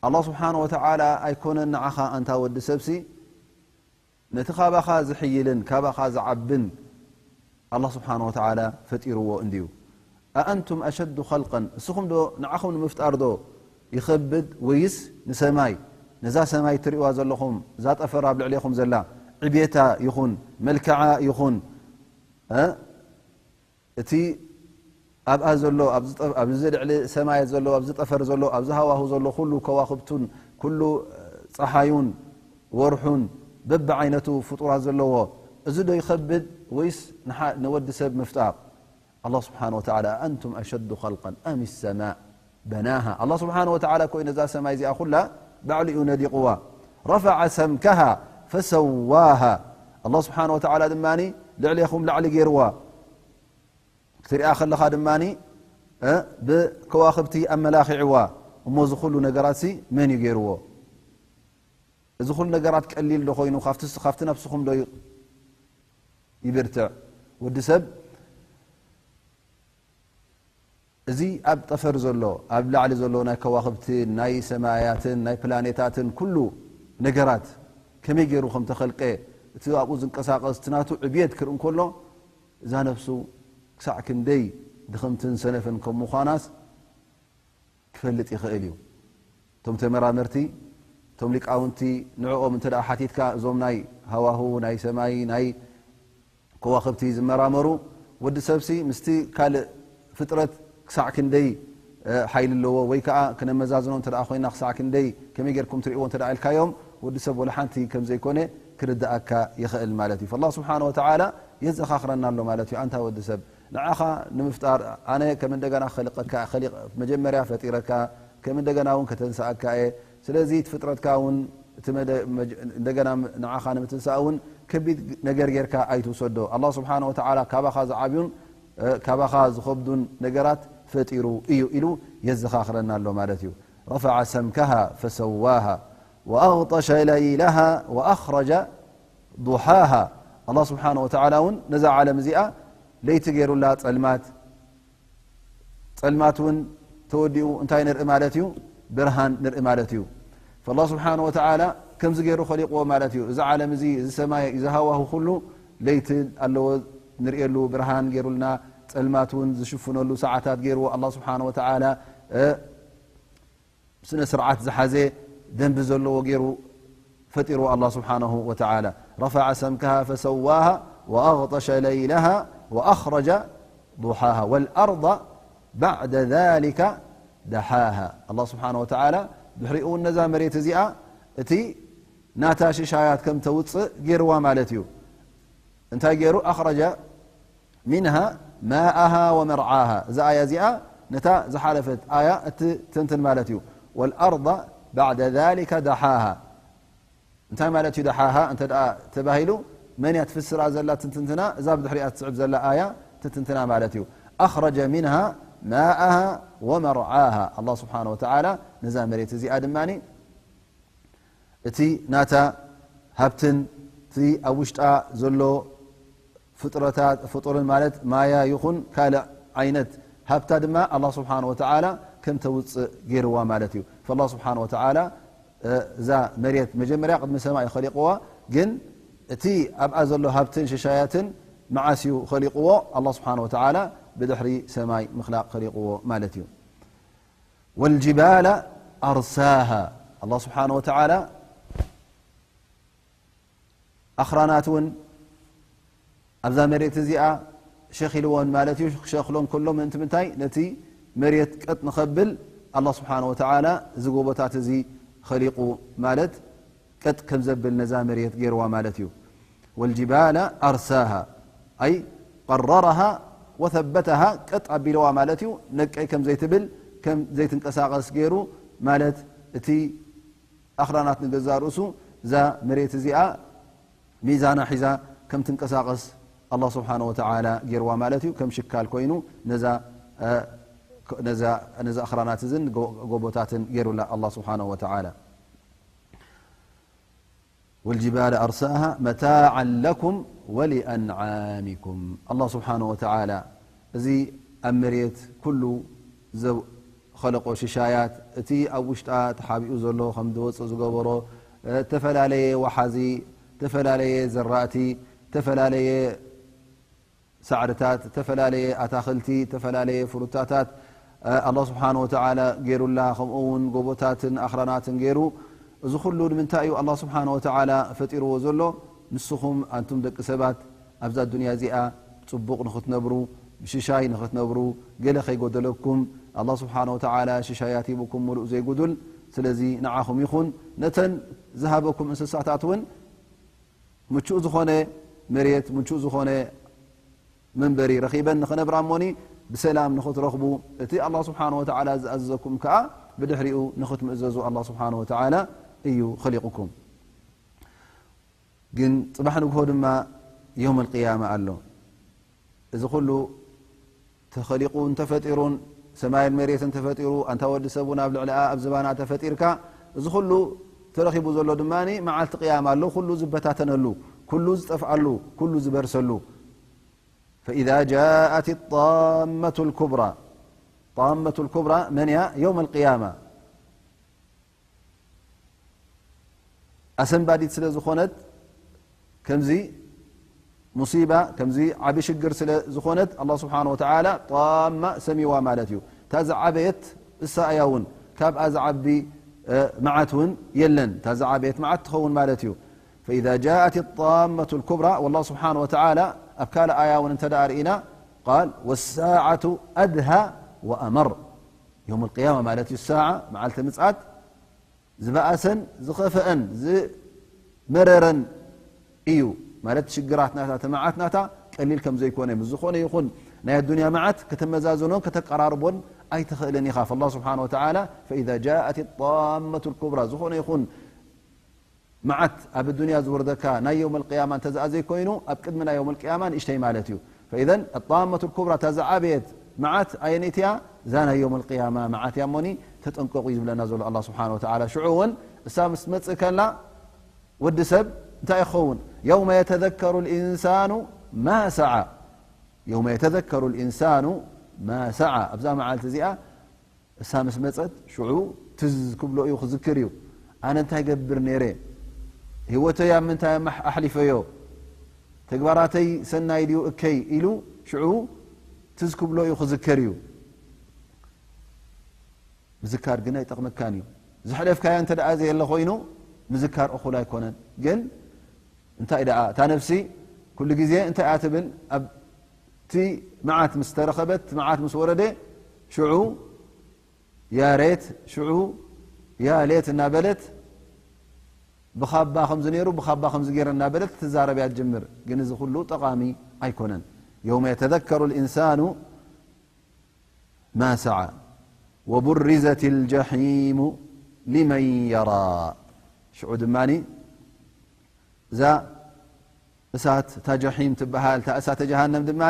ኣላህ ስብሓነ ወተዓላ ኣይኮነን ንዓኻ ኣንታ ወዲ ሰብሲ፣ ነቲ ካባኻ ዝሕይልን ካባኻ ዝዓብን ኣላህ ስብሓነ ወተዓላ ፈጢርዎ እንድዩ። أأنتم أشد خلقا، እስኹም ዶ ንዓኹም ንምፍጣር ዶ ይኸብድ ወይስ ንሰማይ፣ ነዛ ሰማይ ትርእዋ ዘለኹም፣ እዛ ጠፈር ኣብ ልዕሌኹም ዘላ ዕብየታ ይኹን መልክዓ ይኹን፣ እ፣ እቲ ኣብኣ ዘሎ፣ ኣብዚ ጠ-፣ ኣብዚ ልዕሊ ሰማያት ዘሎ፣ ኣብዚ ጠፈር ዘሎ፣ ኣብዚ ሃዋሁ ዘሎ ኩሉ ከዋኽብቱን ኩሉ ጸሓዩን ወርሑን በብዓይነቱ ፍጡራት ዘለዎ፣ እዚ ዶ ይኸብድ ወይስ ንሓ-፣ ንወዲ ሰብ ምፍጣር? ኣላህ ስብሓነ ወተዓላ፣ أأنتم أشد خلقا أم السماء بناها። ኣላህ ስብሓነ ወተዓላ እኮ እዩ ነዛ ሰማይ እዚኣ ኩላ ባዕሉ እዩ ነዲቕዋ። رفع سمكها فسواها። ኣላህ ስብሓነ ወተዓላ ድማ ልዕሌኹም ላዕሊ ገይርዋ። ክትሪኣ ከለኻ ድማ፣ እ፣ ብከዋኽብቲ ኣመላኺዕዋ። እሞ እዚ ኩሉ ነገራትሲ መን እዩ ገይርዎ? እዚ ኩሉ ነገራት ቀሊል ዶ ኮይኑ ካብቲ፣ ካብቲ ነብስኹም ዶ ይ-፣ ይብርትዕ? ወዲ ሰብ እዚ ኣብ ጠፈር ዘሎ፣ ኣብ ላዕሊ ዘሎ ናይ ከዋኽብትን ናይ ሰማያትን ናይ ፕላኔታትን ኩሉ ነገራት ከመይ ገይሩ ከም ተኸልቀ፣ እቲ ኣብኡ ዝንቀሳቐስ እቲ ናቱ ዕብየት ክርኢ እንከሎ፣ እዛ ነብሱ ክሳዕ ክንደይ ድኽምትን ሰነፍን ከም ምዃናስ ክፈልጥ ይኽእል እዩ። እቶም ተመራመርቲ፣ እቶም ሊቃውንቲ፣ ንዕኦም እንተ ደኣ ሓቲትካ፣ እዞም ናይ ሃዋሁ፣ ናይ ሰማይ፣ ናይ ከዋኽብቲ ዝመራመሩ፣ ወዲ ሰብሲ ምስቲ ካልእ ፍጥረት ክሳዕ ክንደይ፣ እ፣ ሓይሊ ኣለዎ፣ ወይ ከኣ ክነመዛዝኖ እንተ ደኣ ኮይና ክሳዕ ክንደይ፣ ከመይ ጌርኩም ትርእይዎ እንተ ደኣ ኢልካዮም፣ ወዲ ሰብ ወላ ሓንቲ ከም ዘይኮነ ክርድኣካ ይኽእል ማለት እዩ። ፈላህ ስብሓነ ወተዓላ የዘኻኽረና ኣሎ ማለት እዩ። ኣንታ ወዲ ሰብ፣ ንዓኻ ንምፍጣር ኣነ ከም እንደገና ክኸልቀካ፣ ኸሊቕ-፣ መጀመርያ ፈጢረካ፣ ከም እንደገና እውን ከተንስኣካ እየ። ስለዚ እቲ ፍጥረትካ እውን እቲ መደ-፣ መጀ-፣ እንደገና ንዓኻ ንምትንሳእ እውን ከቢድ ነገር ጌርካ ኣይትውሰዶ። ኣላህ ስብሓነ ወተዓላ ካባኻ ዝዓብዩን፣ እ፣ ካባኻ ዝኸብዱን ነገራት ፈጢሩ እዩ ኢሉ የዘኻኽረና ኣሎ ማለት እዩ። رفع سمكها فسواها وأغطش ليلها وأخرج ضحاها። ኣላህ ስብሓነ ወተዓላ እውን ነዛ ዓለም እዚኣ ለይቲ ገይሩላ ጸልማት፣ ጸልማት እውን ተወዲኡ እንታይ ንርኢ ማለት እዩ? ብርሃን ንርኢ ማለት እዩ። ፈላህ ስብሓነ ወተዓላ ከምዚ ገይሩ ኸሊቕዎ ማለት እዩ። እዚ ዓለም እዚ፣ እዚ ሰማይ፣ እዚ ሃዋሁ ኩሉ ለይቲ ኣለዎ፣ ንርእየሉ ብርሃን ገይሩልና፣ ጸልማት እውን ዝሽፍነሉ ሰዓታት ገይርዎ ኣላህ ስብሓነ ወተዓላ፣ እ፣ ስነ ስርዓት ዝሓዘ ደንቢ ዘለዎ ገይሩ ፈጢርዎ ኣላህ ስብሓነሁ ወተዓላ። رفع سمكها فسواها وأغطش ليلها وأخرج ضحاها والأرض بعد ذلك دحاها። ኣላህ ስብሓነሁ ወተዓላ ድሕሪኡ እውን ነዛ መሬት እዚኣ እቲ ናታ ሽሻያት ከም ተውፅእ ገይርዋ ማለት እዩ። እንታይ ገይሩ? أخرج منها ماءها ومرعاها። እዛ ኣያ እዚኣ ነታ ዝሓለፈት ኣያ እትተንትን ማለት እዩ። والأرض بعد ذلك دحاها እንታይ ማለት እዩ ደሓሃ እንተ ደኣ ተባሂሉ፣ መን እያ ትፍስራ ዘላ ትንትንትና? እዛ ብድሕሪኣ ትስዕብ ዘላ ኣያ ትንትንትና ማለት እዩ። أخرج منها ماءها ومرعاها ኣላህ ስብሓነ ወተዓላ ነዛ መሬት እዚኣ ድማ እቲ ናታ ሃብትን እቲ ኣብ ውሽጣ ዘሎ ፍጥረታት ፍጡርን ማለት ማያ ይኹን ካልእ ዓይነት ሃብታ ድማ ኣላህ ስብሓነ ወተዓላ ከም ተውፅእ ገይርዋ ማለት እዩ። ፈላህ ስብሓነ ወተዓላ እዛ መሬት መጀመርያ ቅድሚ ሰማይ ኸሊቕዋ፣ ግን እቲ ኣብኣ ዘሎ ሃብትን ሽሻያትን መዓስ እዩ ኸሊቕዎ? ኣላህ ስብሓነ ወተዓላ ብድሕሪ ሰማይ ምኽላቕ ኸሊቕዎ ማለት እዩ። ወልጅባላ ኣርሳሃ ኣላህ ስብሓነ ወተዓላ ኣኽራናት እውን ኣብዛ መሬት እዚኣ ሸኺልወን ማለት እዩ። ክሸኽሎን ከሎ ምእንቲ ምንታይ? ነቲ መሬት ቀጥ ንኸብል ኣላህ ስብሓነ ወተዓላ እዚ ጎቦታት እዚ ኸሊቑ ማለት ቀጥ ከም ዘብል ነዛ መሬት ገይርዋ ማለት እዩ። ወልጅባላ ኣርሳሃ ኣይ ቀረረሃ ወሰበተሃ ቀጥ ኣቢልዋ ማለት እዩ። ነቀይ ከም ዘይትብል ከም ዘይትንቀሳቐስ ገይሩ ማለት እቲ ኣኽራናት ንገዛእ ርእሱ እዛ መሬት እዚኣ ሚዛና ሒዛ ከም ትንቀሳቐስ ኣላህ ስብሓነ ወተዓላ ገይርዋ ማለት እዩ። ከም ሽካል ኮይኑ ነዛ ነዛ ነዚ ኣኽራናት እዝን ጎ- ጎቦታትን ገይሩላ ኣላህ ስብሓነ ወተዓላ። ወልጅባለ ኣርሳሃ መታዓን ለኩም ወሊኣንዓሚኩም ኣላህ ስብሓነ ወተዓላ እዚ ኣብ መሬት ኩሉ ዘኸለቆ ሽሻያት እቲ ኣብ ውሽጣ ተሓቢኡ ዘሎ ከም ዝወፅእ ዝገበሮ እተፈላለየ ወሓዚ እተፈላለየ ዘራእቲ እተፈላለየ ሳዕርታት እተፈላለየ ኣታኽልቲ እተፈላለየ ፍሩታታት ኣላህ ስብሓን ወተዓላ ገይሩላ ከምኡ እውን ጎቦታትን ኣኽራናትን ገይሩ እዚ ኩሉ ንምንታይ እዩ ኣላህ ስብሓን ወተዓላ ፈጢርዎ ዘሎ ንስኹም ኣንቱም ደቂ ሰባት ኣብዛ ዱንያ እዚኣ ብፅቡቕ ንኽትነብሩ ብሽሻይ ንኽትነብሩ ገለ ከይጎደለኩም ኣላህ ስብሓን ወተዓላ ሽሻያት ሂቡኩም ሙሉእ ዘይጉዱል ስለዚ ንዓኹም ይኹን ነተን ዝሃበኩም እንስሳታት እውን ምቹእ ዝኾነ መሬት ምቹእ ዝኾነ መንበሪ ረኺበን ንኽነብራ እሞኒ ብሰላም ንኽትረኽቡ እቲ ኣላህ ስብሓን ወተዓላ ዝኣዘዘኩም ከዓ ብድሕሪኡ ንኽትምእዘዙ ኣላህ ስብሓን ወተዓላ እዩ ኸሊቁኩም። ግን ፅባሕ ንግሆ ድማ የውም ኣልቅያማ ኣሎ። እዚ ኩሉ ተኸሊቁ እንተፈጢሩን ሰማይን መሬትን ተፈጢሩ ኣንታ ወዲ ሰብ እውን ኣብ ልዕሊኣ ኣብ ዝባና ተፈጢርካ እዚ ኩሉ ተረኺቡ ዘሎ ድማ መዓልቲ ቅያማ ኣሎ። ኩሉ ዝበታተነሉ፣ ኩሉ ዝጠፍኣሉ፣ ኩሉ ዝበርሰሉ። فإذا جاءت الطامة الكبرى، طامة الكبرى መን እያ? يوم القيامة ኣሰንባዲት ስለ ዝኾነት ከምዚ ሙሲባ ከምዚ ዓቢ ሽግር ስለ ዝኾነት ኣላህ ስብሓን ወተዓላ ጣማ ሰሚዋ ማለት እዩ። እታ ዝዓበየት እሳ እያ እውን ካብኣ ዝዓቢ መዓት እውን የለን። እታ ዝዓበየት መዓት ትኸውን ማለት እዩ። فإذا جاءت الطامة الكبرى والله سبحانه وتعالى ኣብ ካልእ ኣያ እውን እንተ ደኣ ርኢና قال والساعة أدهى وأمر يوم القيامة ማለት እዩ ሳዓ መዓልቲ ምፅኣት ዝበኣሰን ዝኸፈአን ዝመረረን እዩ ማለት ሽግራት ናታ እቲ መዓት ናታ ቀሊል ከም ዘይኮነ ምስ ዝኾነ ይኹን ናይ ኣዱንያ መዓት ከተመዛዝኖን ከተቀራርቦን ኣይትኽእልን ኢኻ። فالله سبحانه وتعالى فإذا جاءت الطامة الكبرى ዝኾነ ይኹን መዓት ኣብ ኣዱንያ ዝወርደካ ናይ የውም ኣልቅያማ እንተዝኣ ዘይኮይኑ ኣብ ቅድሚ ናይ የውም ኣልቅያማ ንእሽተይ ማለት እዩ። فإذا الطامة الكبرى እታ ዝዓበየት መዓት ኣየነይቲ እያ? እዛ ናይ የውም ኣልቅያማ መዓት እያ እሞኒ ተጠንቀቑ እዩ ዝብለና ዘሎ ኣላህ ስብሓን ወተዓላ። ሽዑ እውን እሳ ምስ ትመፅእ ከላ ወዲ ሰብ እንታይ ይኸውን? يوم يتذكر الإنسان ما سعى يوم يتذكر الإنسان ما سعى ኣብዛ መዓልቲ እዚኣ እሳ ምስ መፀት ሽዑ ትዝ ክብሎ እዩ ክዝክር እዩ። ኣነ እንታይ ገብር ነይረ? ህይወተይ ኣብ ምንታይ ኣሕ- ኣሕሊፈዮ? ተግባራተይ ሰናይ ድዩ እከይ ኢሉ ሽዑ ትዝ ክብሎ እዩ ክዝከር እዩ። ምዝካር ግን ኣይጠቕመካን እዩ። ዘሕለፍካዮ እንተ ደኣ ዘየለ ኮይኑ ምዝካር እኹል ኣይኮነን። ግን እንታይ ደኣ እታ ነፍሲ ኩሉ ግዜ እንታይ እያ ትብል? ኣብቲ መዓት ምስ ተረኸበት እቲ መዓት ምስ ወረደ ሽዑ ያ ሬት ሽዑ ያ ሌት እናበለት ብኻባ ከምዚ ነይሩ ብኻባ ከምዚ ገይረ እናበለት ትዛረብ እያ ትጅምር። ግን እዚ ኩሉ ጠቓሚ ኣይኮነን። يوم يتذكر الإنسان ما سعى وبرزت الجحيم لمن يرى. ሽዑ ድማ እዛ እሳት እታ ጀሒም ትበሃል፣ እታ እሳተ ጀሃነም ድማ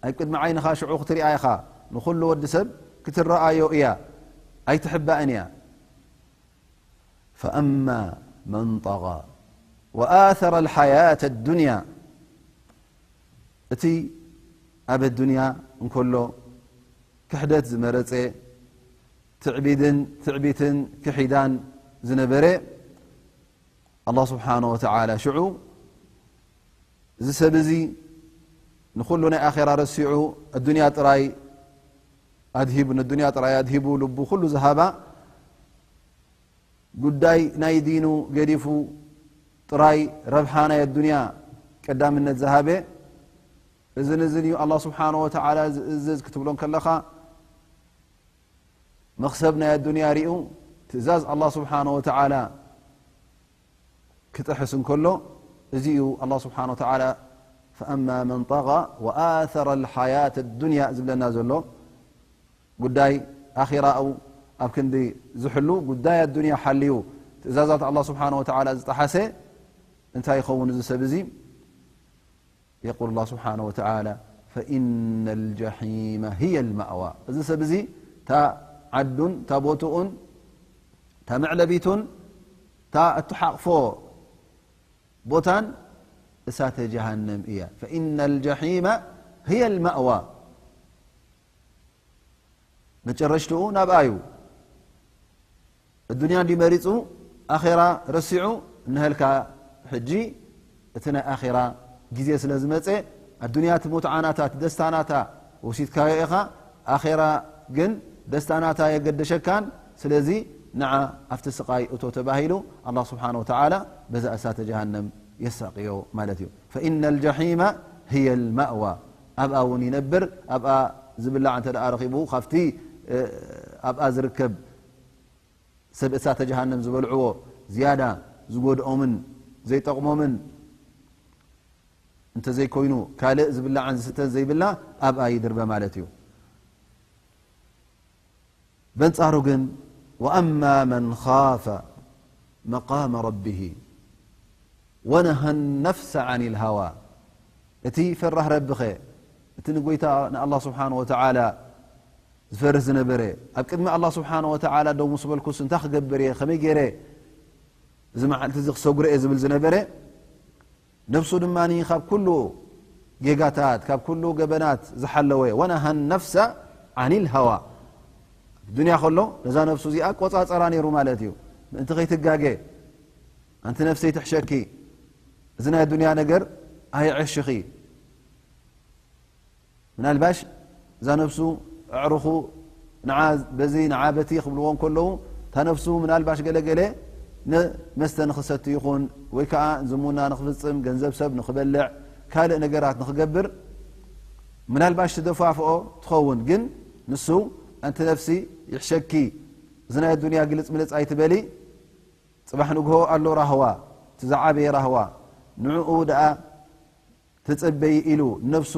ኣብ ቅድሚ ዓይንኻ ሽዑ ክትሪኣ ኢኻ። ንኹሉ ወዲ ሰብ ክትረኣዮ እያ፣ ኣይትሕባእን እያ። فأما من طغى وآثر الحياة الدنيا، እቲ ኣብ ኣዱንያ እንከሎ ክሕደት ዝመረጸ፣ ትዕቢድን ትዕቢትን ክሒዳን ዝነበረ፣ ኣላህ ስብሓነ ወተዓላ ሽዑ እዚ ሰብ እዚ ንኹሉ ናይ ኣኼራ ረሲዑ ኣዱንያ ጥራይ ኣድሂቡ፣ ንዱንያ ጥራይ ኣድሂቡ፣ ልቡ ኩሉ ዝሃባ፣ ጉዳይ ናይ ዲኑ ገዲፉ ጥራይ ረብሓ ናይ ኣዱንያ ቀዳምነት ዝሃበ፣ እዝን እዝን እዩ ኣላህ ስብሓነ ወተዓላ ዝእዝዝ ክትብሎ እንከለኻ፣ መኽሰብ ናይ ኣዱንያ ሪኡ፣ ትእዛዝ ኣላህ ስብሓነ ወተዓላ ክጥሕስ እንከሎ፣ እዚ እዩ ኣላህ ስብሓነ ወተዓላ فأما من طغى وآثر الحياة الدنيا ዝብለና ዘሎ። ጉዳይ ኣኺራኡ ኣብ ክንዲ ዝሕሉ፣ ጉዳይ ኣዱንያ ሓልዩ ትእዛዛት ኣላህ ስብሓነ ወተዓላ ዝጠሓሰ እንታይ ይኸውን እዚ ሰብ እዚ? يقول الله سبحانه وتعالى فإن الجحيم هي المأوى። እዚ ሰብ እዚ እታ ዓዱን እታ ቦትኡን እታ መዕለቢቱን እታ እትሓቕፎ ቦታን እሳተ ጀሃነም እያ። فإن الجحيم هي المأوى። መጨረሽትኡ ናብኣ እዩ። ኣዱንያ እንዲ መሪጹ ኣኼራ ረሲዑ እነሀልካ። ሕጂ እቲ ናይ ኣኼራ ግዜ ስለ ዝመጸ፣ ኣዱንያ እቲ ሙትዓ ናታ፣ እቲ ደስታ ናታ ወሲድካዮ ኢኻ። ኣኼራ ግን ደስታ ናታ የገደሸካን። ስለዚ ንዓ ኣብቲ ስቓይ እቶ ተባሂሉ፣ ኣላህ ስብሓነ ወተዓላ በዛ እሳተ ጀሃነም የሳቕዮ ማለት እዩ። فإن الجحيم هي المأوى። ኣብኣ እውን ይነብር። ኣብኣ ዝብላዕ እንተ ደኣ ረኺቡ፣ ካብቲ፣ እ፣ ኣብኣ ዝርከብ ሰብ እሳተ ጀሃነም ዝበልዕዎ ዝያዳ ዝጎድኦምን ዘይጠቕሞምን እንተ ዘይኮይኑ፣ ካልእ ዝብላዕን ዝስተን ዘይብላ ኣብኣ ይድርበ ማለት እዩ። በንጻሩ ግን፣ وأما من خاف مقام ربه ونهى النفس عن الهوى، እቲ ፈራህ ረቢኸ፣ እቲ ንጎይታ ንኣላህ ስብሓነ ወተዓላ ዝፈርህ ዝነበረ፣ ኣብ ቅድሚ ኣላህ ስብሓነ ወተዓላ ደው ምስ በልኩስ እንታይ ክገብር እየ፣ ከመይ ገይረ እዚ መዓልቲ እዚ ክሰጉሮ እየ ዝብል ዝነበረ፣ ነፍሱ ድማ ካብ ኩሉ ጌጋታት፣ ካብ ኩሉ ገበናት ዝሓለወ፣ ونهى النفس عن الهوى። ኣብ ዱንያ ከሎ ነዛ ነፍሱ እዚኣ ቆጻጸራ ነይሩ ማለት እዩ። ምእንቲ ከይትጋገ፣ ኣንቲ ነፍሰይ ትሕሸኪ፣ እዚ ናይ ዱንያ ነገር ኣይዕሽኺ። ምናልባሽ እዛ ነፍሱ ኣዕሩኹ ንዓ በዚ ንዓ በቲ ክብልዎ እንከለዉ፣ እታ ነፍሱ ምናልባሽ ገለገለ ንመስተ ንኽሰቲ ይኹን፣ ወይ ከኣ ዝሙና ንኽፍጽም፣ ገንዘብ ሰብ ንኽበልዕ፣ ካልእ ነገራት ንኽገብር ምናልባሽ ትደፋፍኦ ትኸውን። ግን ንሱ፣ ኣንቲ ነፍሲ ይሕሸኪ፣ እዚ ናይ ኣዱንያ ግልጽ ምልጽ ኣይትበሊ፣ ጽባሕ ንግሆ ኣሎ ራህዋ፣ እቲ ዝዓበየ ራህዋ፣ ንዕኡ ደኣ ትጽበዪ ኢሉ ነፍሱ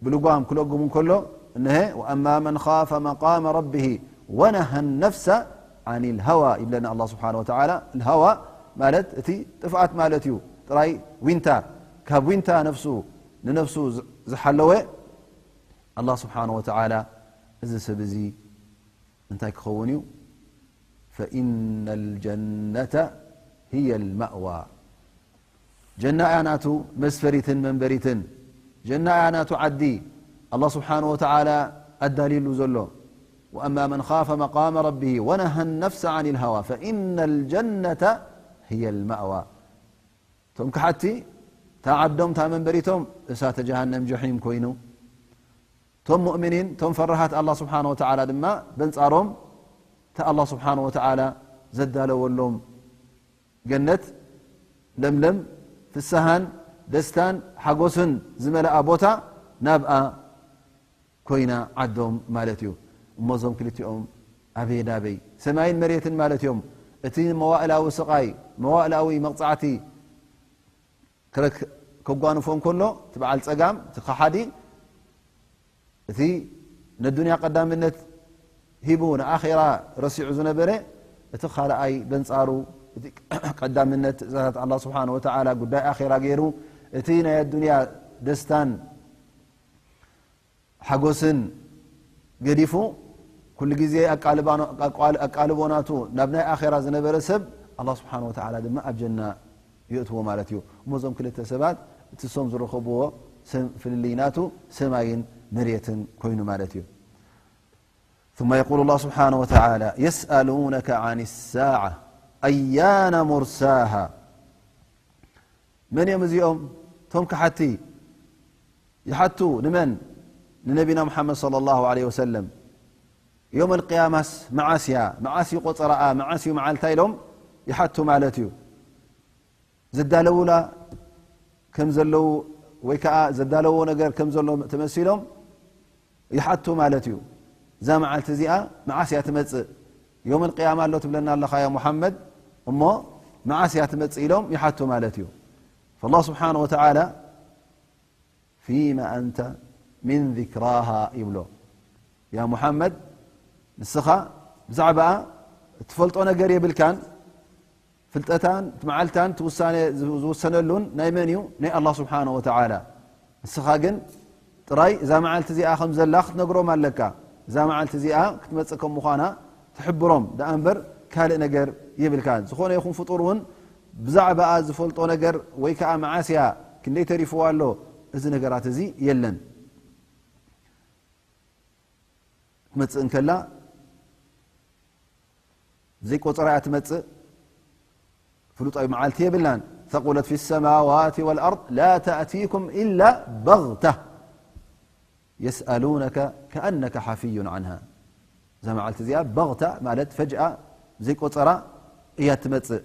ብልጓም ክለጉም እንከሎ፣ እነሀ፣ وأما من خاف مقام ربه ونهى النفس عن الهوى ይብለና ኣላህ ስብሓነ ወተዓላ። الهوى ማለት እቲ ጥፍኣት ማለት እዩ። ጥራይ ዊንታ፣ ካብ ዊንታ ነፍሱ፣ ንነፍሱ ዝ-፣ ዝሓለወ ኣላህ ስብሓነ ወተዓላ፣ እዚ ሰብ እዚ እንታይ ክኸውን እዩ? فإن الجنة هي المأوى። ጀና እያ ናቱ መስፈሪትን መንበሪትን። ጀና እያ ናቱ ዓዲ ኣላህ ስብሓነ ወተዓላ ኣዳልዩሉ ዘሎ። وأما من خاف مقام ربه ونهى النفس عن الهوى فإن الجنة هي المأوى። እቶም ከሓድቲ፣ እታ ዓዶም፣ እታ መንበሪቶም እሳተ ጀሃነም ጀሒም ኮይኑ፣ እቶም ሙእሚኒን፣ እቶም ፈራሃት ኣላህ ስብሓነ ወተዓላ ድማ በንጻሮም፣ እታ ኣላህ ስብሓነ ወተዓላ ዘዳለወሎም ገነት፣ ለምለም ፍስሃን ደስታን ሓጎስን ዝመልኣ ቦታ፣ ናብኣ ኮይና ዓዶም ማለት እዩ። እሞ እዞም ክልቲኦም ኣበይ ናበይ? ሰማይን መሬትን ማለት እዮም። እቲ መዋእላዊ ስቓይ፣ መዋእላዊ መቕጻዕቲ ክረክ-፣ ከጓንፎ እንከሎ፣ እቲ በዓል ጸጋም፣ እቲ ከሓዲ፣ እቲ ነዱንያ ቀዳምነት ሂቡ ንኣኼራ ረሲዑ ዝነበረ፣ እቲ ካልኣይ በንጻሩ እቲ ቀዳምነት ትእዛዛት ኣላህ ስብሓነ ወተዓላ ጉዳይ ኣኼራ ገይሩ፣ እቲ ናይ ኣዱንያ ደስታን ሓጎስን ገዲፉ፣ ኩሉ ግዜ ኣቃልባኖ-፣ ኣቃል-፣ ኣቃልቦ ናቱ ናብ ናይ ኣኼራ ዝነበረ ሰብ፣ ኣላህ ስብሓነ ወተዓላ ድማ ኣብ ጀና የእትዎ ማለት እዩ። እሞ እዞም ክልተ ሰባት፣ እቲ እሶም ዝረኸብዎ ሰም-፣ ፍልልይ ናቱ ሰማይን መሬትን ኮይኑ ማለት እዩ። ثم يقول الله سبحانه وتعالى: يسألونك عن الساعة أيان مرساها. መን እዮም እዚኦም? እቶም ከሓቲ ይሓቱ። ንመን? ንነቢና ሙሓመድ ሰለላሁ ዐለይሂ ወሰለም። ዮም ኣልቅያማስ መዓስ እያ? መዓስ እዩ ቆጸራኣ? መዓስ እዩ መዓልታ? ኢሎም ይሓቱ ማለት እዩ። ዘዳለውላ ከም ዘለዉ ወይ ከዓ ዘዳለዎ ነገር ከም ዘሎ ተመሲሎም ይሓቱ ማለት እዩ። እዛ መዓልቲ እዚኣ መዓስ እያ ትመጽእ? ዮም ኣልቅያማ ኣሎ ትብለና ኣለኻ ያ ሙሓመድ፣ እሞ መዓስ እያ ትመጽእ? ኢሎም ይሓቱ ማለት እዩ። ፈላህ ስብሓነ ወተዓላ ፊመ ኣንተ ሚን ዚክራሃ ይብሎ። ያ ሙሓመድ፣ ንስኻ ብዛዕባኣ እትፈልጦ ነገር የብልካን። ፍልጠታን እቲ መዓልታን እቲ ውሳነ ዝውሰነሉን ናይ መን እዩ? ናይ ኣላህ ስብሓነ ወተዓላ። ንስኻ ግን ጥራይ እዛ መዓልቲ እዚኣ ከም ዘላ ክትነግሮም ኣለካ። እዛ መዓልቲ እዚኣ ክትመጽእ ከም ምዃና ትሕብሮም ደኣ እምበር ካልእ ነገር የብልካን። ዝኾነ ይኹን ፍጡር እውን ብዛዕባኣ ዝፈልጦ ነገር ወይ ከዓ መዓስ እያ፣ ክንደይ ተሪፍዋ ኣሎ፣ እዚ ነገራት እዚ የለን። ክትመጽእ እንከላ ዘይቆጸራ እያ ትመጽእ። ፍሉጣዊ መዓልቲ የብላን። ثقلت في السماوات والأرض لا تأتيكم إلا بغتة يسألونك كأنك حفي عنها። እዛ መዓልቲ እዚኣ በغتة ማለት ፈጅኣ ዘይቆጸራ እያ ትመጽእ።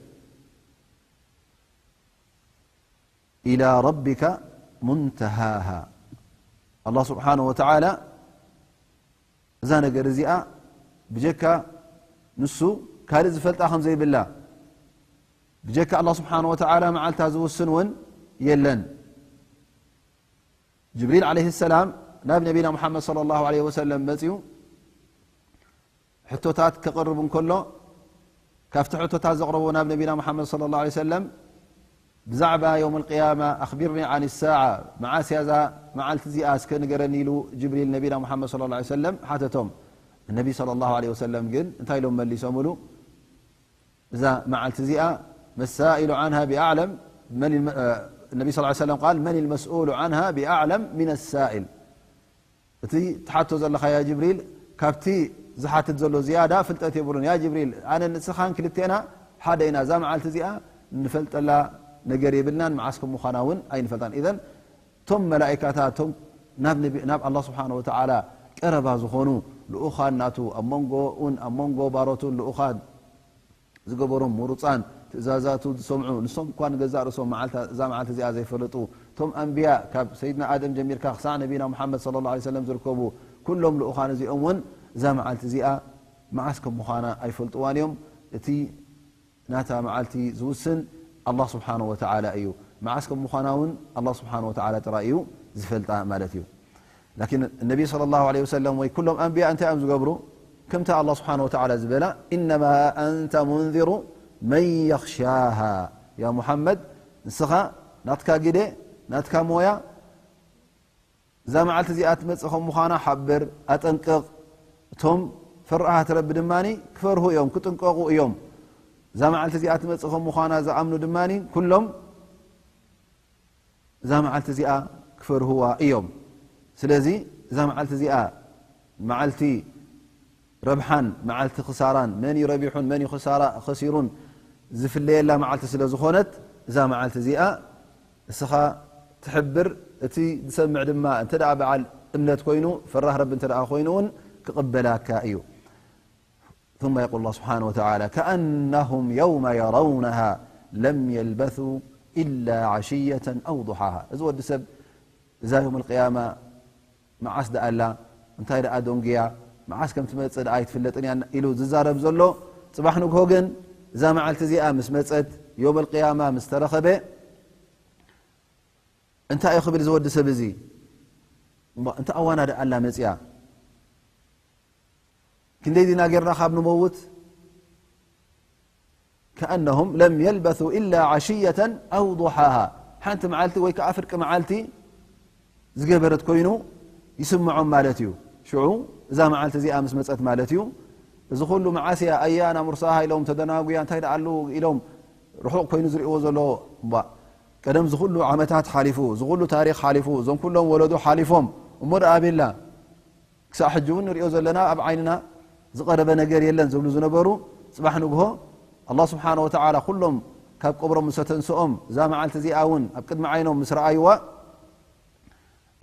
إلى ربك منتهاها። ኣላህ ስብሓነ ወተዓላ እዛ ነገር እዚኣ ብጀካ ንሱ ካልእ ዝፈልጣ ከም ዘይብላ፣ ብጀካ ኣላህ ስብሓነ ወተዓላ መዓልታ ዝውስን እውን የለን። ጅብሪል ዓለይሂ ሰላም ናብ ነቢና ሙሓመድ ሰለላሁ ዐለይሂ ወሰለም መጺኡ ሕቶታት ከቕርብ እንከሎ፣ ካብቲ ሕቶታት ዘቕረቦ ናብ ነቢና ሙሓመድ ሰለላሁ ዐለይሂ ወሰለም፣ ብዛዕባ የውም ኣልቅያማ ኣኽቢርኒ ዓን ሳዓ፣ መዓስ እያ እዛ መዓልቲ እዚኣ እስከ ንገረኒ ኢሉ ጅብሪል ነቢና ሙሓመድ ሰለላሁ ዐለይሂ ወሰለም ሓተቶም። ነቢ ሰለላሁ ዐለይሂ ወሰለም ግን እንታይ ኢሎም መሊሶምሉ? እዛ መዓልቲ እዚኣ መሳኢሉ ዓንሃ ቢኣዕለም፣ መን ኢል-፣ እ፣ ነቢ ሰለላሁ ዐለይሂ ወሰለም ቃል መን ኢልመስኡሉ ዓንሃ ቢኣዕለም ሚነ ሳኢል። እቲ ትሓቶ ዘለኻ ያ ጅብሪል፣ ካብቲ ዝሓትት ዘሎ ዝያዳ ፍልጠት የብሉን። ያ ጅብሪል፣ ኣነን ንስኻን ክልቴና ሓደ ኢና። እዛ መዓልቲ እዚኣ እንፈልጠላ ነገር የብልናን፣ መዓስ ከም ምዃና እውን ኣይንፈልጣን። ኢዘን እቶም መላኢካታት፣ እቶም ናብ ነቢ-፣ ናብ ኣላህ ስብሓነ ወተዓላ ቀረባ ዝኾኑ ልኡኻን ናቱ፣ ኣብ መንጎኡን ኣብ መንጎ ባሮቱን ልኡኻን ዝገበሮም ምሩፃን፣ ትእዛዛቱ ዝሰምዑ፣ ንሶም እኳ ንገዛእ ርእሶም መዓልታ-፣ እዛ መዓልቲ እዚኣ ዘይፈለጡ፣ እቶም ኣንብያ ካብ ሰይድና ኣደም ጀሚርካ ክሳዕ ነቢና ሙሓመድ ሰለላሁ ዐለይሂ ወሰለም ዝርከቡ ኩሎም ልኡኻን እዚኦም እውን እዛ መዓልቲ እዚኣ መዓስ ከም ምዃና ኣይፈልጥዋን እዮም። እቲ ናታ መዓልቲ ዝውስን ኣላህ ስብሓነሁ ወተዓላ እዩ። መዓስ ከም ምዃና እውን ኣላህ ስብሓነሁ ወተዓላ ጥራይ እዩ ዝፈልጣ ማለት እዩ። ላኪን ነቢ ሰለላሁ ዐለይሂ ወሰለም ወይ ኩሎም ኣንብያ እንታይ እዮም ዝገብሩ? ከምታ ኣላህ ስብሓነሁ ወተዓላ ዝበላ፣ "ኢነማ ኣንተ ሙንዚሩ መን የኽሻሃ።" ያ ሙሓመድ፣ ንስኻ ናትካ ግደ፣ ናትካ ሞያ፣ እዛ መዓልቲ እዚኣ ትመጽእ ከም ምዃና ሓብር፣ ኣጠንቅቕ። እቶም ፈራሃት ረቢ ድማ ክፈርሁ እዮም፣ ክጥንቀቑ እዮም። እዛ መዓልቲ እዚኣ ትመጽእ ከም ምዃና ዝኣምኑ ድማ ኩሎም እዛ መዓልቲ እዚኣ ክፈርህዋ እዮም። ስለዚ እዛ መዓልቲ እዚኣ መዓልቲ ረብሓን መዓልቲ ክሳራን፣ መን እዩ ረቢሑን መን እዩ ክሳራ-፣ ከሲሩን ዝፍለየላ መዓልቲ ስለ ዝኾነት፣ እዛ መዓልቲ እዚኣ እስኻ ትሕብር፣ እቲ ዝሰምዕ ድማ እንተ ደኣ በዓል እምነት ኮይኑ፣ ፈራህ ረቢ እንተ ደኣ ኮይኑ እውን ክቕበላካ እዩ። ثم يقول الله سبحانه وتعالى: كأنهم يوم يرونها لم يلبثوا إلا عشية أو ضحاها። እዚ ወዲ ሰብ እዛ የውመል ቅያማ መዓስ ደኣ ኣላ፣ እንታይ ደኣ ደንጉያ፣ መዓስ ከም ትመጽእ ደኣ ኣይትፍለጥን እያ ኢሉ ዝዛረብ ዘሎ፣ ጽባሕ ንግሆ ግን እዛ መዓልቲ እዚኣ ምስ መጸት፣ የውመል ቅያማ ምስ ተረኸበ፣ እንታይ እዩ ክብል እዚ ወዲ ሰብ እዚ? እሞ እንተ ኣዋና ደኣ ኣላ መጽያ፣ ክንደይ ዲና ጌርና ካብ ንመውት? ከኣነሁም ለም የልበሱ ኢላ ዓሽየተን ኣው ضሓሃ። ሓንቲ መዓልቲ ወይ ከዓ ፍርቂ መዓልቲ ዝገበረት ኮይኑ ይስምዖም ማለት እዩ። ሽዑ እዛ መዓልቲ እዚኣ ምስ መፀት ማለት እዩ፣ እዚ ኩሉ መዓስያ ኣያና ሙርሳሃ ኢሎም ተደናጉያ እንታይ ደኣሉ ኢሎም ርሑቕ ኮይኑ ዝርእዎ ዘሎ እባ ቀደም ዝኩሉ ዓመታት ሓሊፉ፣ ዝኩሉ ታሪክ ሓሊፉ፣ እዞም ኩሎም ወለዶ ሓሊፎም እሞ ደኣ ቤላ ክሳብ ሕጂ እውን ንሪኦ ዘለና ኣብ ዓይንና ዝቐረበ ነገር የለን ዝብሉ ዝነበሩ፣ ጽባሕ ንግሆ ኣላህ ስብሓነ ወተዓላ ኩሎም ካብ ቀብሮም ምስ ኣተንስኦም እዛ መዓልቲ እዚኣ እውን ኣብ ቅድሚ ዓይኖም ምስ ረኣይዋ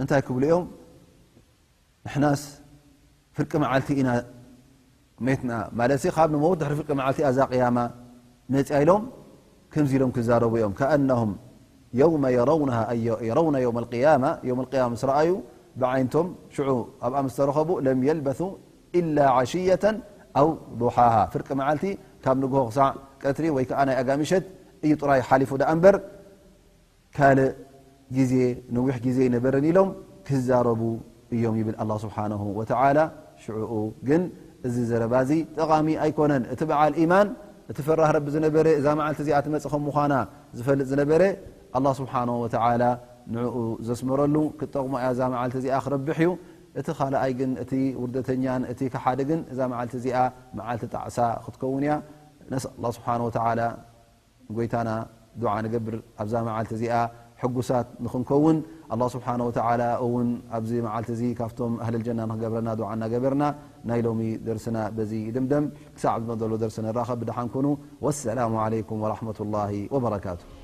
እንታይ ክብሉ እዮም? ንሕናስ ፍርቂ መዓልቲ ኢና ሜትና ማለት ካብ ንመውት ድሕሪ ፍርቂ መዓልቲ እዛ ቅያማ መፅያ ኢሎም ከምዚ ኢሎም ክዛረቡ እዮም። ከኣነሁም የውመ የረውነሃ ኣይ የረውነ የውመ ልቅያማ፣ የውመ ልቅያማ ምስ ረኣዩ ብዓይንቶም ሽዑ ኣብኣ ምስ ተረኸቡ ለም የልበሱ ኢላ ዓሽየተን ኣው ضሓሃ፣ ፍርቂ መዓልቲ ካብ ንግሆ ክሳዕ ቀትሪ ወይ ከዓ ናይ ኣጋምሸት እዩ ጥራይ ሓሊፉ ደኣ እምበር ካልእ ግዜ ነዊሕ ግዜ ኣይነበረን ኢሎም ክዛረቡ እዮም ይብል ኣላህ ስብሓነሁ ወተዓላ። ሽዕኡ ግን እዚ ዘረባ እዚ ጠቓሚ ኣይኮነን። እቲ በዓል ኢማን፣ እቲ ፈራህ ረቢ ዝነበረ፣ እዛ መዓልቲ እዚኣ ትመጽእ ከም ምዃና ዝፈልጥ ዝነበረ፣ ኣላህ ስብሓነሁ ወተዓላ ንዕኡ ዘስመረሉ ክትጠቕሞ እያ እዛ መዓልቲ እዚኣ ክረብሕ እዩ። እቲ ካልኣይ ግን፣ እቲ ውርደተኛን እቲ ከሓድግን እዛ መዓልቲ እዚኣ መዓልቲ ጣዕሳ ክትከውን እያ። ነስኣል ኣላህ ስብሓነሁ ወተዓላ ንጎይታና ዱዓ ንገብር ኣብዛ መዓልቲ እዚኣ ሕጉሳት ንኽንከውን። ኣላህ ስብሓነ ወተዓላ እውን ኣብዚ መዓልቲ እዚ ካብቶም ኣህለል ጀና ንኽገብረና ዱዓ እናገበርና ናይ ሎሚ ደርስና በዚ ይድምደም። ክሳዕ ዝመደሎ ደርሲ ንራኸብ። ብደሓን ኩኑ። ወሰላሙ ዓለይኩም ወራሕመቱላሂ ወበረካቱ።